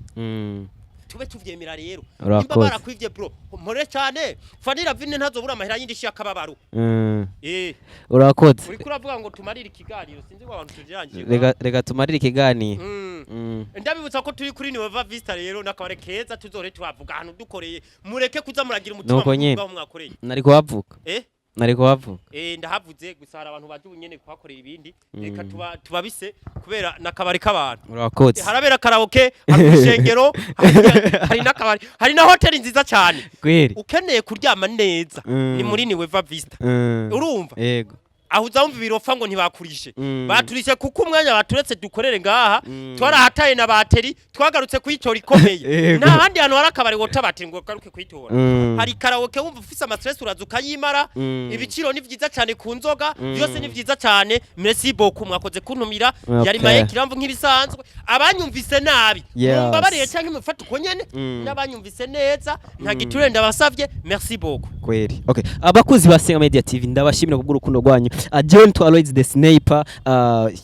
Tube tuvyemera rero nimba Urakoze. barakwivye, bro, mpore cyane. Fanny Ravine ntazobura amahera y'indishyi y'akababaro. Urakoze. Uriko uravuga ngo tumarire ikiganiro, sinzi ngo abantu tujirangiye. Reka tumarire ikiganiro. Ndabibutsa ko turi kuri Nueva Vista rero, n'akabare keza, tuzore tuhavuga ahantu dukoreye. Mureke kuza muragira umutima Nuko nyene. mubi aho mwakoreye. Nari kuhavuga. Nari kuhavuga. Ndahavuze gusa hari abantu baje ubunyene kuhakorera ibindi. Reka tuba tubabise kubera n'akabari k'abantu. Urakoze. Harabera karaoke, hari urusengero, hari n'akabari, hari na hoteli nziza cyane. Kweli. Ukeneye kuryama neza, ni muri Nueva Vista. Urumva? Yego. Aho uza wumva ibirofa ngo ntibakurishe. Baturishe kuko umwanya baturetse dukorere ngaha, twarahataye na bateri, twagarutse kuyitora ikomeye. Nta handi hantu hari akabari wota bateri ngo garuke kuyitora. Hari karaoke, wumva ufise amastress uraza ukayimara. Ibiciro ni vyiza cyane ku nzoga, byose ni vyiza cyane. Merci beaucoup, mwakoze kuntumira. Yari maye kiramvu nk'ibisanzwe. Abanyumvise nabi, mumbabariye cyangwa mufate uko nyene. N'abanyumvise neza, nta giture ndabasavye. Merci beaucoup. Kweli. Okay, abakuzi ba Senga Media TV, ndabashimira kubw'urukundo rwanyu. John to Aloys the Sniper,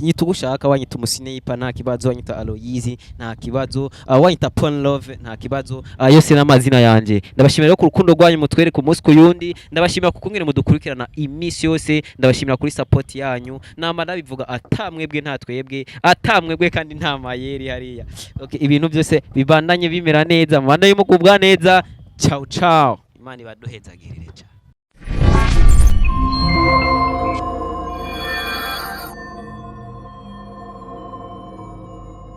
nyita ugushaka, wanyita umusniper nta kibazo, wanyita Aloys nta kibazo, wanyita Pon Love nta kibazo, yose n'amazina yanje. Ndabashimira rero ku rukundo rwanyu mutwereka umunsi ku yundi, ndabashimira ku kungene mudukurikirana iminsi yose, ndabashimira kuri support yanyu. Nama nabivuga, atamwebwe nta twebwe, atamwebwe kandi nta mayeri hariya. Okay, ibintu byose bibandanye bimera neza, mubandanye mugubwa neza. Ciao ciao, Imana ibaduhezagirire cyane.